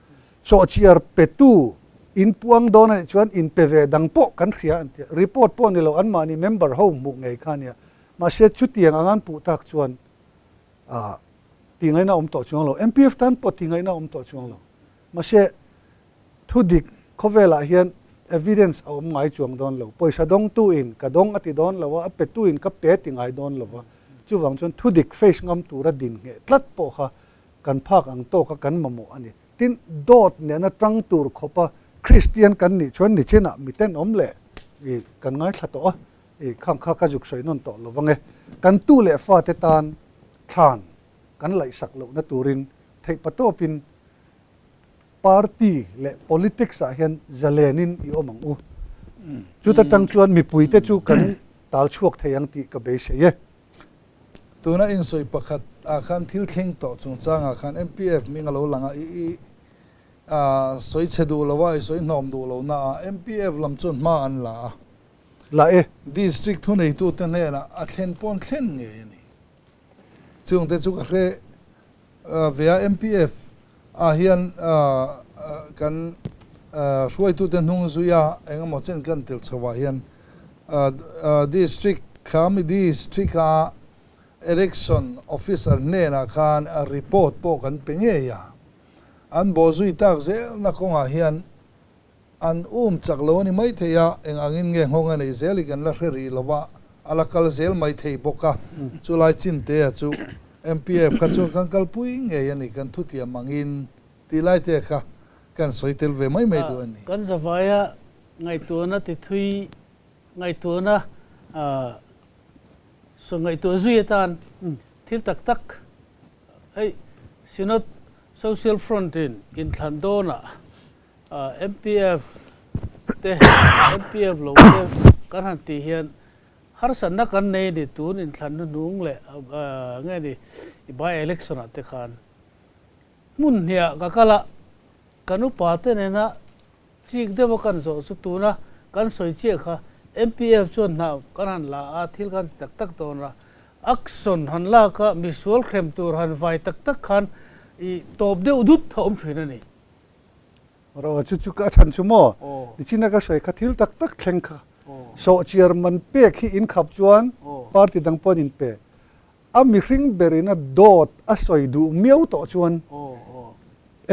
Speaker 3: sawhchiar petu in puang dawn a nih chuan in pe ve dang pawh kan hria an ti a. Report pawh ni lo anmahni member ho hmuh ngei kha a nia. Mahse chutiang anga an puh tak chuan tih ngaihna awm tawh chuang lo. MPF tan pawh tih ngaihna awm tawh chuang lo. Mahse thu dik khawvelah hian evidence a awm ngai chuang dawn lo. Pawisa dawngtu in ka dawng a ti dawn lo a, a petu in ka pe a ti ngai dawn lo va. Chuvang chuan thu dik face ngam tura din ngheh tlat pawh kha kan phak ang tawka kan mamawh a ni. Tin, dawt nena tang tur khawpa Kristian kan nih chuan nichinah miten awm leh kan ngaithla tawh a. I khang kha ka zuk sawi nawn tawh lo vang e. Kan tu leh fate tan thlan kan laihsak lohna turin theih patawpin party leh politics ah hian zalenin i awm ang u. Chuta tang chuan mipuite chu kan tal chhuak thei ang tih ka beisei e.
Speaker 5: Tuna insawi pakhat ah khan thil thleng tawh chungchang ah khan MPF hming a lo lang a, i sawi chhe duh lo a, i sawi hnawm duh lo na a, MPF lam chuan hma an la a.
Speaker 3: La e.
Speaker 5: District thuneitute hnenah a thlen pawn thlen ngei a ni. Chungte chu ka hre ve a, MPF ah hian kan hruaitute hnung zuia engemaw chen kan tel chho ah hian District khami District a Election Officer hnenah khan report pawh kan pe ngei a, an bawhzui tak zelna kawngah hian An um chak lo a ni maithei a, eng angin nge nghawng a neih zel hi kan la hre rih lo va, a la kal zel maithei bawk a. Chulai Chintea chu MPF kha chuan kan kalpui ngei a ni, kan thutiam angin tih lai te kha kan sawi tel ve mai mai duh a ni.
Speaker 2: Kan zavaia ngaihtuahna ti thui ngaihtuahna saw ngaihtuah zui atan thil tak tak hei Synod Social Front in inthlan dawnah MPF te MPF lo te kan han tih hian harsatna kan nei a ni tun inthlan hnuhnung leh nge ni by election ah te khan hmun hniah ka kal a kan upa te nena chik deuh a kan zawh chu tuna kan sawi chiah kha MPF chuan hna kan han la a thil kan ti tak tak dawn a action han lak a misual hrem tur han vai tak tak khan ih tawp deuh dut a awm thin a ni.
Speaker 3: Ro chu chu ka chhan chu maw? Nichina ka sawi kha thil tak tak thleng kha. Sawhchiar man pek hi in khap chuan party dang pawh an in pe. A mihring berin a dawt a sawi duh miau tawh chuan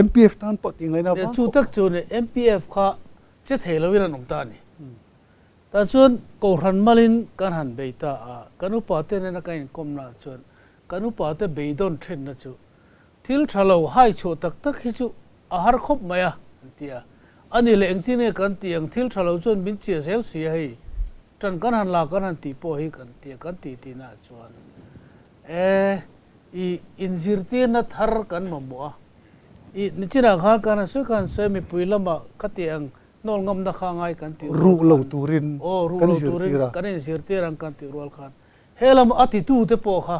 Speaker 3: MPF tan pawh tih ngaihna vang khawp.
Speaker 2: Chu tak chu ni MPF kha che thei loin an awm ta a ni. Tah chuan Kohhran malin kan han bei ta a, kan upa te nena kan inkawmna ah chuan kan upa te beidawn thenna chu Thil tha lo hai chhuah tak tak hi chu a har khawp mai a, an ti a. A ni leh engtin nge kan tih ang, thil tha lo chuan min chiah zel si a hei, tan kan han la kan han tih pawh hi kan ti a, kan tih tihna ah chuan e i inzirtirna thar kan mamawh a, i nichinah khan kan han sawi khan sawi mipui lamah ka tih ang hnawl ngamna kha ngai kan tih rual
Speaker 3: Ruh lo turin
Speaker 2: aw ruh lo turin kan inzirtir ang kan tih rual khan he lam a titute pawh kha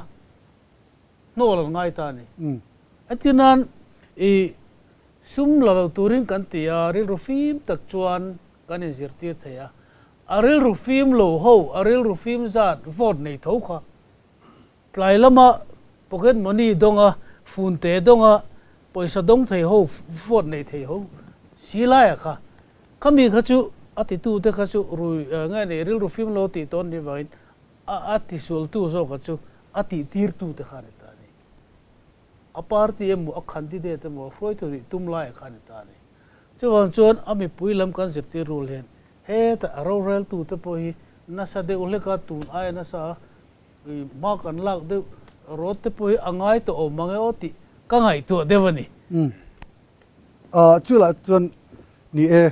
Speaker 2: hnawl an ngai ta a ni. Entir nan i sum la lo turin kan ti a, rilru fim tak chuan kan inzirtir thei a. A rilru fim lo ho, a rilru fim zat vote nei tho kha tlai lama pocket money dawnga, funte dawnga, pawisa dawng thei ho, vote nei thei ho si laia kha, khami kha chu. A titute kha chu rui nge ni rilru fim lo tih tawn ni vangin a a tisualtu zawka chu a tihtirtute kha a ni ta a ni. A party emaw a candidate emaw hruaitu nih tum laiah kha a ni ta a ni. Chuvang chuan a mipui lam kan zirtir rul hian hetah a roreltute pawh hi nasa deuh hleka tun aia nasa hma kan lak deuh rawt te pawh hi a ngai tawh awm mang e aw tih ka ngaihtuah deuh a ni.
Speaker 3: Chulah chuan ni e,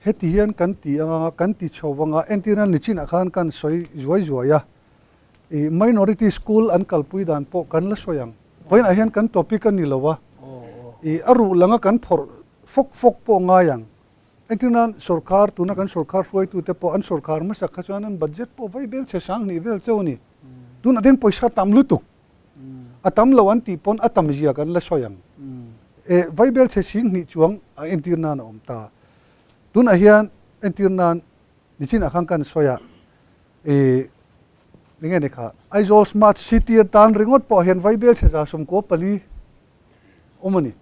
Speaker 3: heti hian kan ti anga kan ti chho anga entirna nichinah khan kan sawi zuai zuai a, i minority school an kalpui dan pawh kan la sawi ang. Vawiinah hian kan topic a ni lo a, i a ruh langa kan phawrh fawk fawk pawh ngai ang. Entirnan sorkar tuna kan sorkar hruaitute pawh an sorkar hmasa kha chuan an budget pawh vai bel chhe sang hnih vel cheu a ni. Tunah te hian pawisa tam lutuk a tam lo an tih pawn a tam zia kan la sawi ang. E vai bel chhe sing hnih chuang a entir nan a awm ta. Tunah hian entir nan nichinah khan kan sawi a e enge ni kha Aizawl Smart City atan ringawt pawh hian vai bel chhe 14 awm a ni.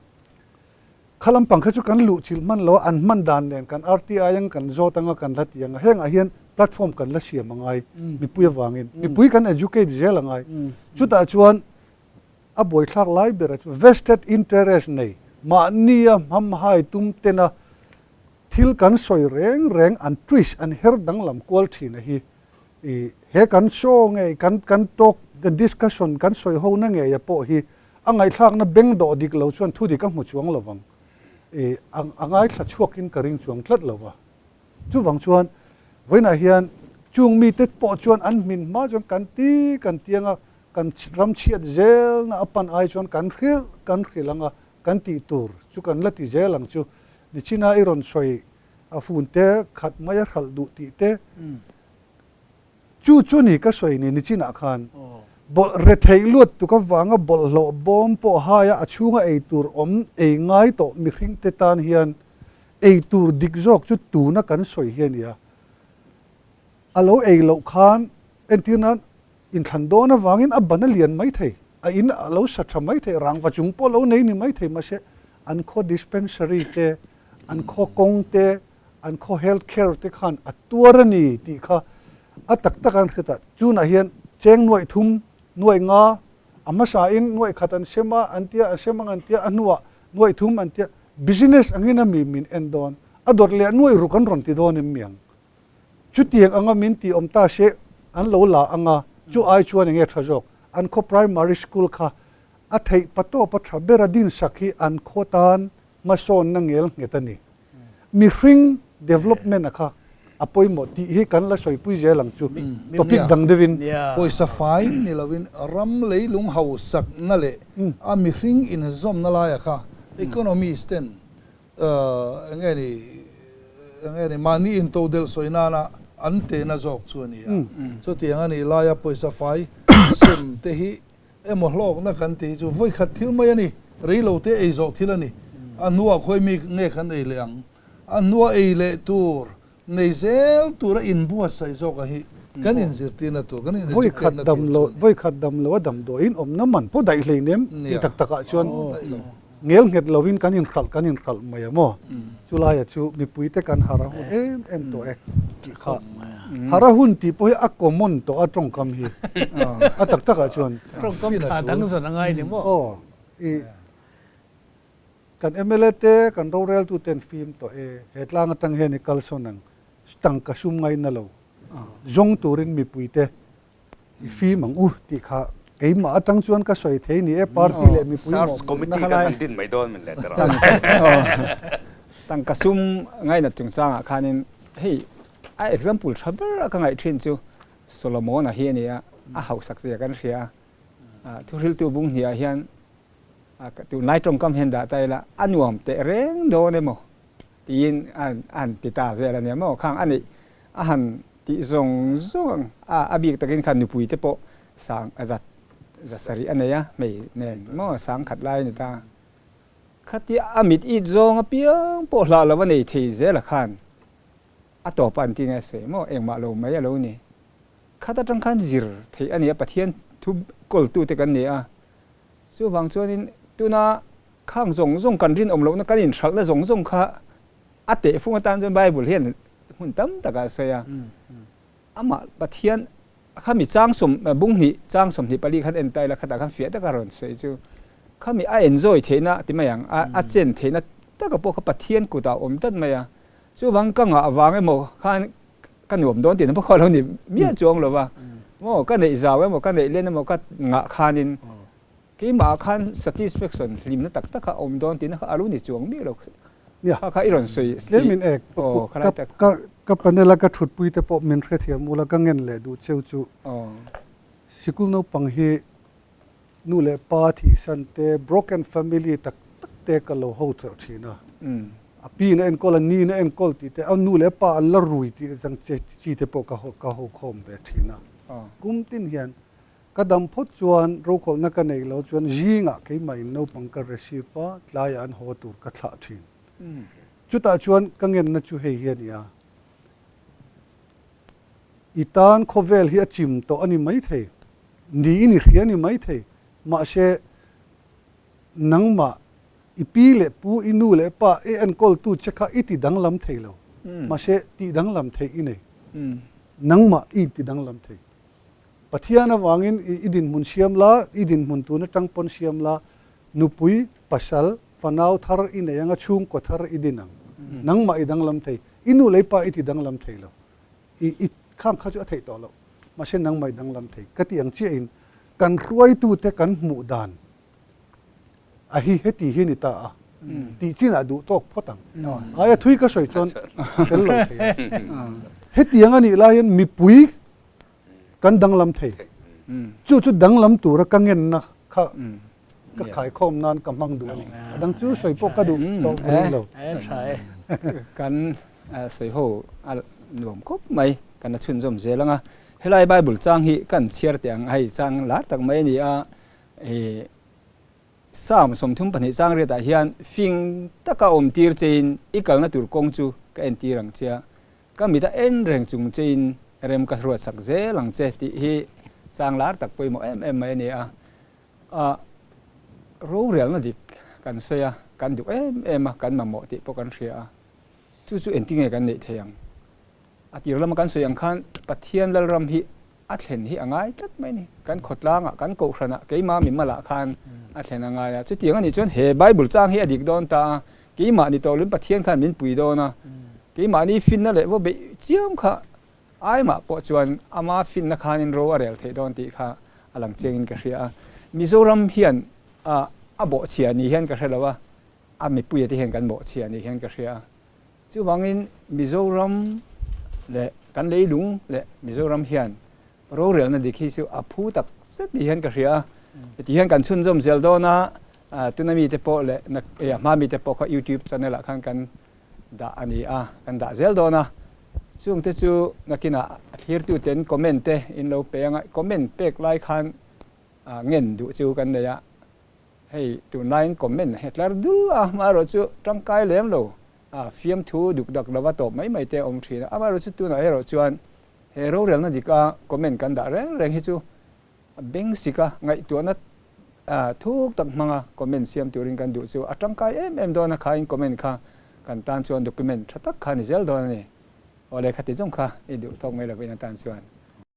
Speaker 3: Kha lampang kha chu kan luh chilh hman lo a, an hman dan nen kan RTI ang kan zawt anga kan la ti anga hengah hian platform kan la siam a ngai mipui avangin mipui kan educate zel a ngai. Chutah chuan a buaithlak lai berah chu vested interest nei mahnia hmamhai tum tena thil kan sawi reng reng an twist an her danglam kual thin a hi i he kan show ngei kan kan talk kan discussion kan sawi ho na ngei a pawh hi A ngaihthlakna beng dawh dik lo chuan thu dik a hmu chuang lo vang. I a ngaithla chhuakin ka ring chuang tlat lo va. Chuvang chuan vawiinah hian chung mite pawh chuan an hmin hma chuan kan ti kan ti anga kan ram chhiat zelna a pan ai chuan kan hrilh kan hrilh anga kan tih tur chu kan la ti zel ang chu. Nichina i rawn sawi a fun te khat mai a hralh duh tih te. Chu chu ni ka sawi ni nichinah khan bawlh retheih luat tuk avanga bawlhhlawh bawm pawh haia a chhunga ei tur awm ei ngai tawh mihringte tan hian ei tur dik zawk chu tuna kan sawi hi a nia. A lo ei loh khan entir nan inthlan dawn avangin a ban a lian mai thei, a in a lo sa tha mai thei, rangva chung pawh lo nei ni mai thei mahse an khaw dispensary te, an khaw kawng te, an khaw health care te khan a tuar a ni tih kha a tak tak an hret a, chunah hian cheng nuaih thum, nuaih nga, a hmasa in nuaih khat an sem a an tia, an sem ang an tia, a hnuah nuaih thum an tia, business angin a mi min en dawn, a dawt leh nuaih ruk an rawn ti dawn em mi ang? Chutiang anga min tih awm ta se an lo la anga chu ai chuan enge tha zawk? An khaw primary school kha a theih patawp a tha ber a dinsak hi an khaw tan hmasawnna ngel nghet a ni. Mihring development a kha a pawimawh tih hi kan la sawipui zel ang chu topic dang deuhin.
Speaker 5: Pawisa fai ni loin ram leilung hausakna leh a mihring inzawmna laia kha economist ten enge ni enge ni mahni intodelh sawi nana an tehna zawk chu a ni a. Chutiang a nih laia pawisa fai sem te hi Emaw hlawkna kan tih hi chu vawi khat thil mai a ni, rei lo te ei zawh thil a ni. A hnuah khawi mi nge kan ei leh ang? A hnua ei leh tur, nei zel tura inbuatsaih zawk a hi kan inzirtirna tur, kan
Speaker 3: in educate na tur chu a ni. Vawi khat dam lo a damdawiin awmna man pawh daih hlei nem tih tak takah chuan ngel nghet lovin kan inhralh kan inhralh mai a maw? Chulaia chu mipuite kan harh a hun em em tawh e tih kha. Harh a hun tih pawh hi a common tawh a tawngkam hi a tak takah chuan.
Speaker 2: Tawngkam tha dang zawn a ngai ni maw?
Speaker 3: Aw i kan mla te kan roreltu ten fim tawh e he tlang atang hian i kalsawn ang tangka sum ngaina lo zawng turin mipuite I fim ang u tih kha keimah atang chuan ka sawi thei ni e, party leh mipui
Speaker 4: Search committee kan han din mai dawn min leh tawh.
Speaker 1: Tangka sum ngainat chungchangah khanin hei a example tha ber a ka ngaih thin chu Solomon-a hi a ni a, a hausak zia kan hria a, thuhriltu bung hniah hian tunlai tawngkam hian dah ta ila a nuam teh reng dawn emaw tiin a han ti ta vel a nia maw khang a nih a han tih zawng zawng a a bik takin khan nupui te pawh sang a zat za sarih a nei a hmei nen maw sang khat lai a ni ta khatia a mit it zawng apiang pawh hlah lo a nei thei zel a khan a tawp a an ti nge sawi maw engmah lo mai a lo ni khat atang khan zir theih a ni a Pathian thu kawltute kan ni a chuvang chuanin tuna Khang zawng zawng kan rinawm lohna kan inhralhna zawng zawng kha a tehfung atan chuan Bible hian hmun tam takah a sawi a. Amah Pathian khami chang sawm bung hnih chang 24 khan en ta ila khatah khan fiah taka rawn sawi chu khami a enjoy theihna ti mai ang a a chen theihna taka pawh kha Pathian kutah a awm tlat mai a. Chuvang ka ngah vang emaw khan ka nuam dawn tihna pawh kha a lo ni miah chuang lo va. Maw ka neih zau emaw ka neih len emaw ka ngah khanin Keimah ah khan satisfaction hlimna tak tak a awm dawn tihna kha a lo ni chuang miah lo. Kha kha i rawn sawi
Speaker 3: Tlem in ek ka ka panel a ka thutpui te pawh min hrethiam ula ka ngen leh duh cheu chu sikul naupang hi nu leh pa thihsan te broken family tak tak te ka lo ho teuh thin a. A pi in a enkawl a ni in a enkawl tih te a nu leh pa an la rui tih ang chi te pawh ka ka ho khawm ve thin a. Kum tin hian Ka dam phawt chuan rokhawlhna ka neih loh chuan zingah keimahin naupang ka receive a, tlaiah an haw tur ka thlah thin. Chutah chuan ka ngenna chu hei hi a ni a, I tan khawvel hi a chim tawh a ni maithei, niin i hria a ni maithei, mahse nangmah i pi leh pu, i nu leh pa i enkawltu che kha i ti danglam thei lo, mahse tih danglam theih i nei, nangmah i inti danglam thei. Pathian avangin i dinhmun siam la, i dinhmun tun atang pawn siam la, nupui, pasal, fanau thar i nei anga chhungkaw thar i din ang. Nangmah i danglam thei, i nu leh i pa i ti danglam thei lo. I i khang kha chu a theih tawh loh. Mahse nangmah i danglam thei. Ka tih ang chiahin kan hruaitute kan hmuh dan a hi heti hi a ni ta a, tih chinah duh tawk phawt ang. Aia thui ka sawi chuan fel lo thei a. Hetiang a nih laiin mipui kan danglam thei. Chu chu danglam tura ka ngenna kha ka khaikhawm nan ka hmang duh a ni. A dang chu sawi pawh ka duh tawh rih lo.
Speaker 1: Kan sawi ho a nuam khawp mai, kan la chhunzawm zel ang a. Helai Bible chang hi kan chhiar teh ang, hei chang lar tak mai a ni a. Psalm 32 chang riatah hian fing taka awm tir chein i kalna tur kawng chu ka entir ang che a. Ka mit a en reng chung chein rem ka hruatsak zel ang che tih hi chang lar tak pawimawh em em mai a ni a. A rorelna dik kan sawi a, kan duh em em a, kan mamawh tih pawh kan hria a. Chu chu engtin nge kan neih thei ang? A tir lama kan sawi ang khan Pathian Lalram hi a thlen hi a ngai tlat mai a ni. Kan khawtlangah, kan kohhranah, keimah mimalah khan a thlen a ngai a. Chutiang a nih chuan he Bible chang hi a dik dawn ta a, keimah ni tawh lovin Pathian khan min pui dawn a, keimahni finna leh vaw beih chiam kha aimah pawh chuan ama finna khanin ro a rel theih dawn tih kha a lang chiangin ka hria a. Mizoram hian a bawhchhia ni hian ka hre lo a, a mipuia te hian kan bawhchhia ni hian ka hria a. Chuvangin Mizoram leh kan leilung leh Mizoram hian rorelna dik hi chu a phu tak zet ni hian ka hria a. Heti hian kan chhunzawm zel dawn a, tuna mite pawh leh a hma mite pawh kha YouTube channel ah khan kan dah a ni a, kan dah zel dawn a. Chungte chu nakinah a thlirtuten comment te in lo pe ang a, comment pek lai khan ngen duh chu kan nei a. Hei tunlaiin comment he tlar dul a, amaherawh chu tangkai lem lo a, fiamthu duk dak lova tawp mai mai te a awm thin a, amaherawh chu tunah erawh chuan he rorelna dika comment kan dah reng reng hi chu a beng sik a, ngaihtuahna thuk tak hmanga comment siam turin kan duh chu a tangkai em em dawn a, khain comment kha kan tan chuan document tha tak kha a ni zel dawn a ni. Awle khati zawng kha i duh tawk mai lovin atan chuan.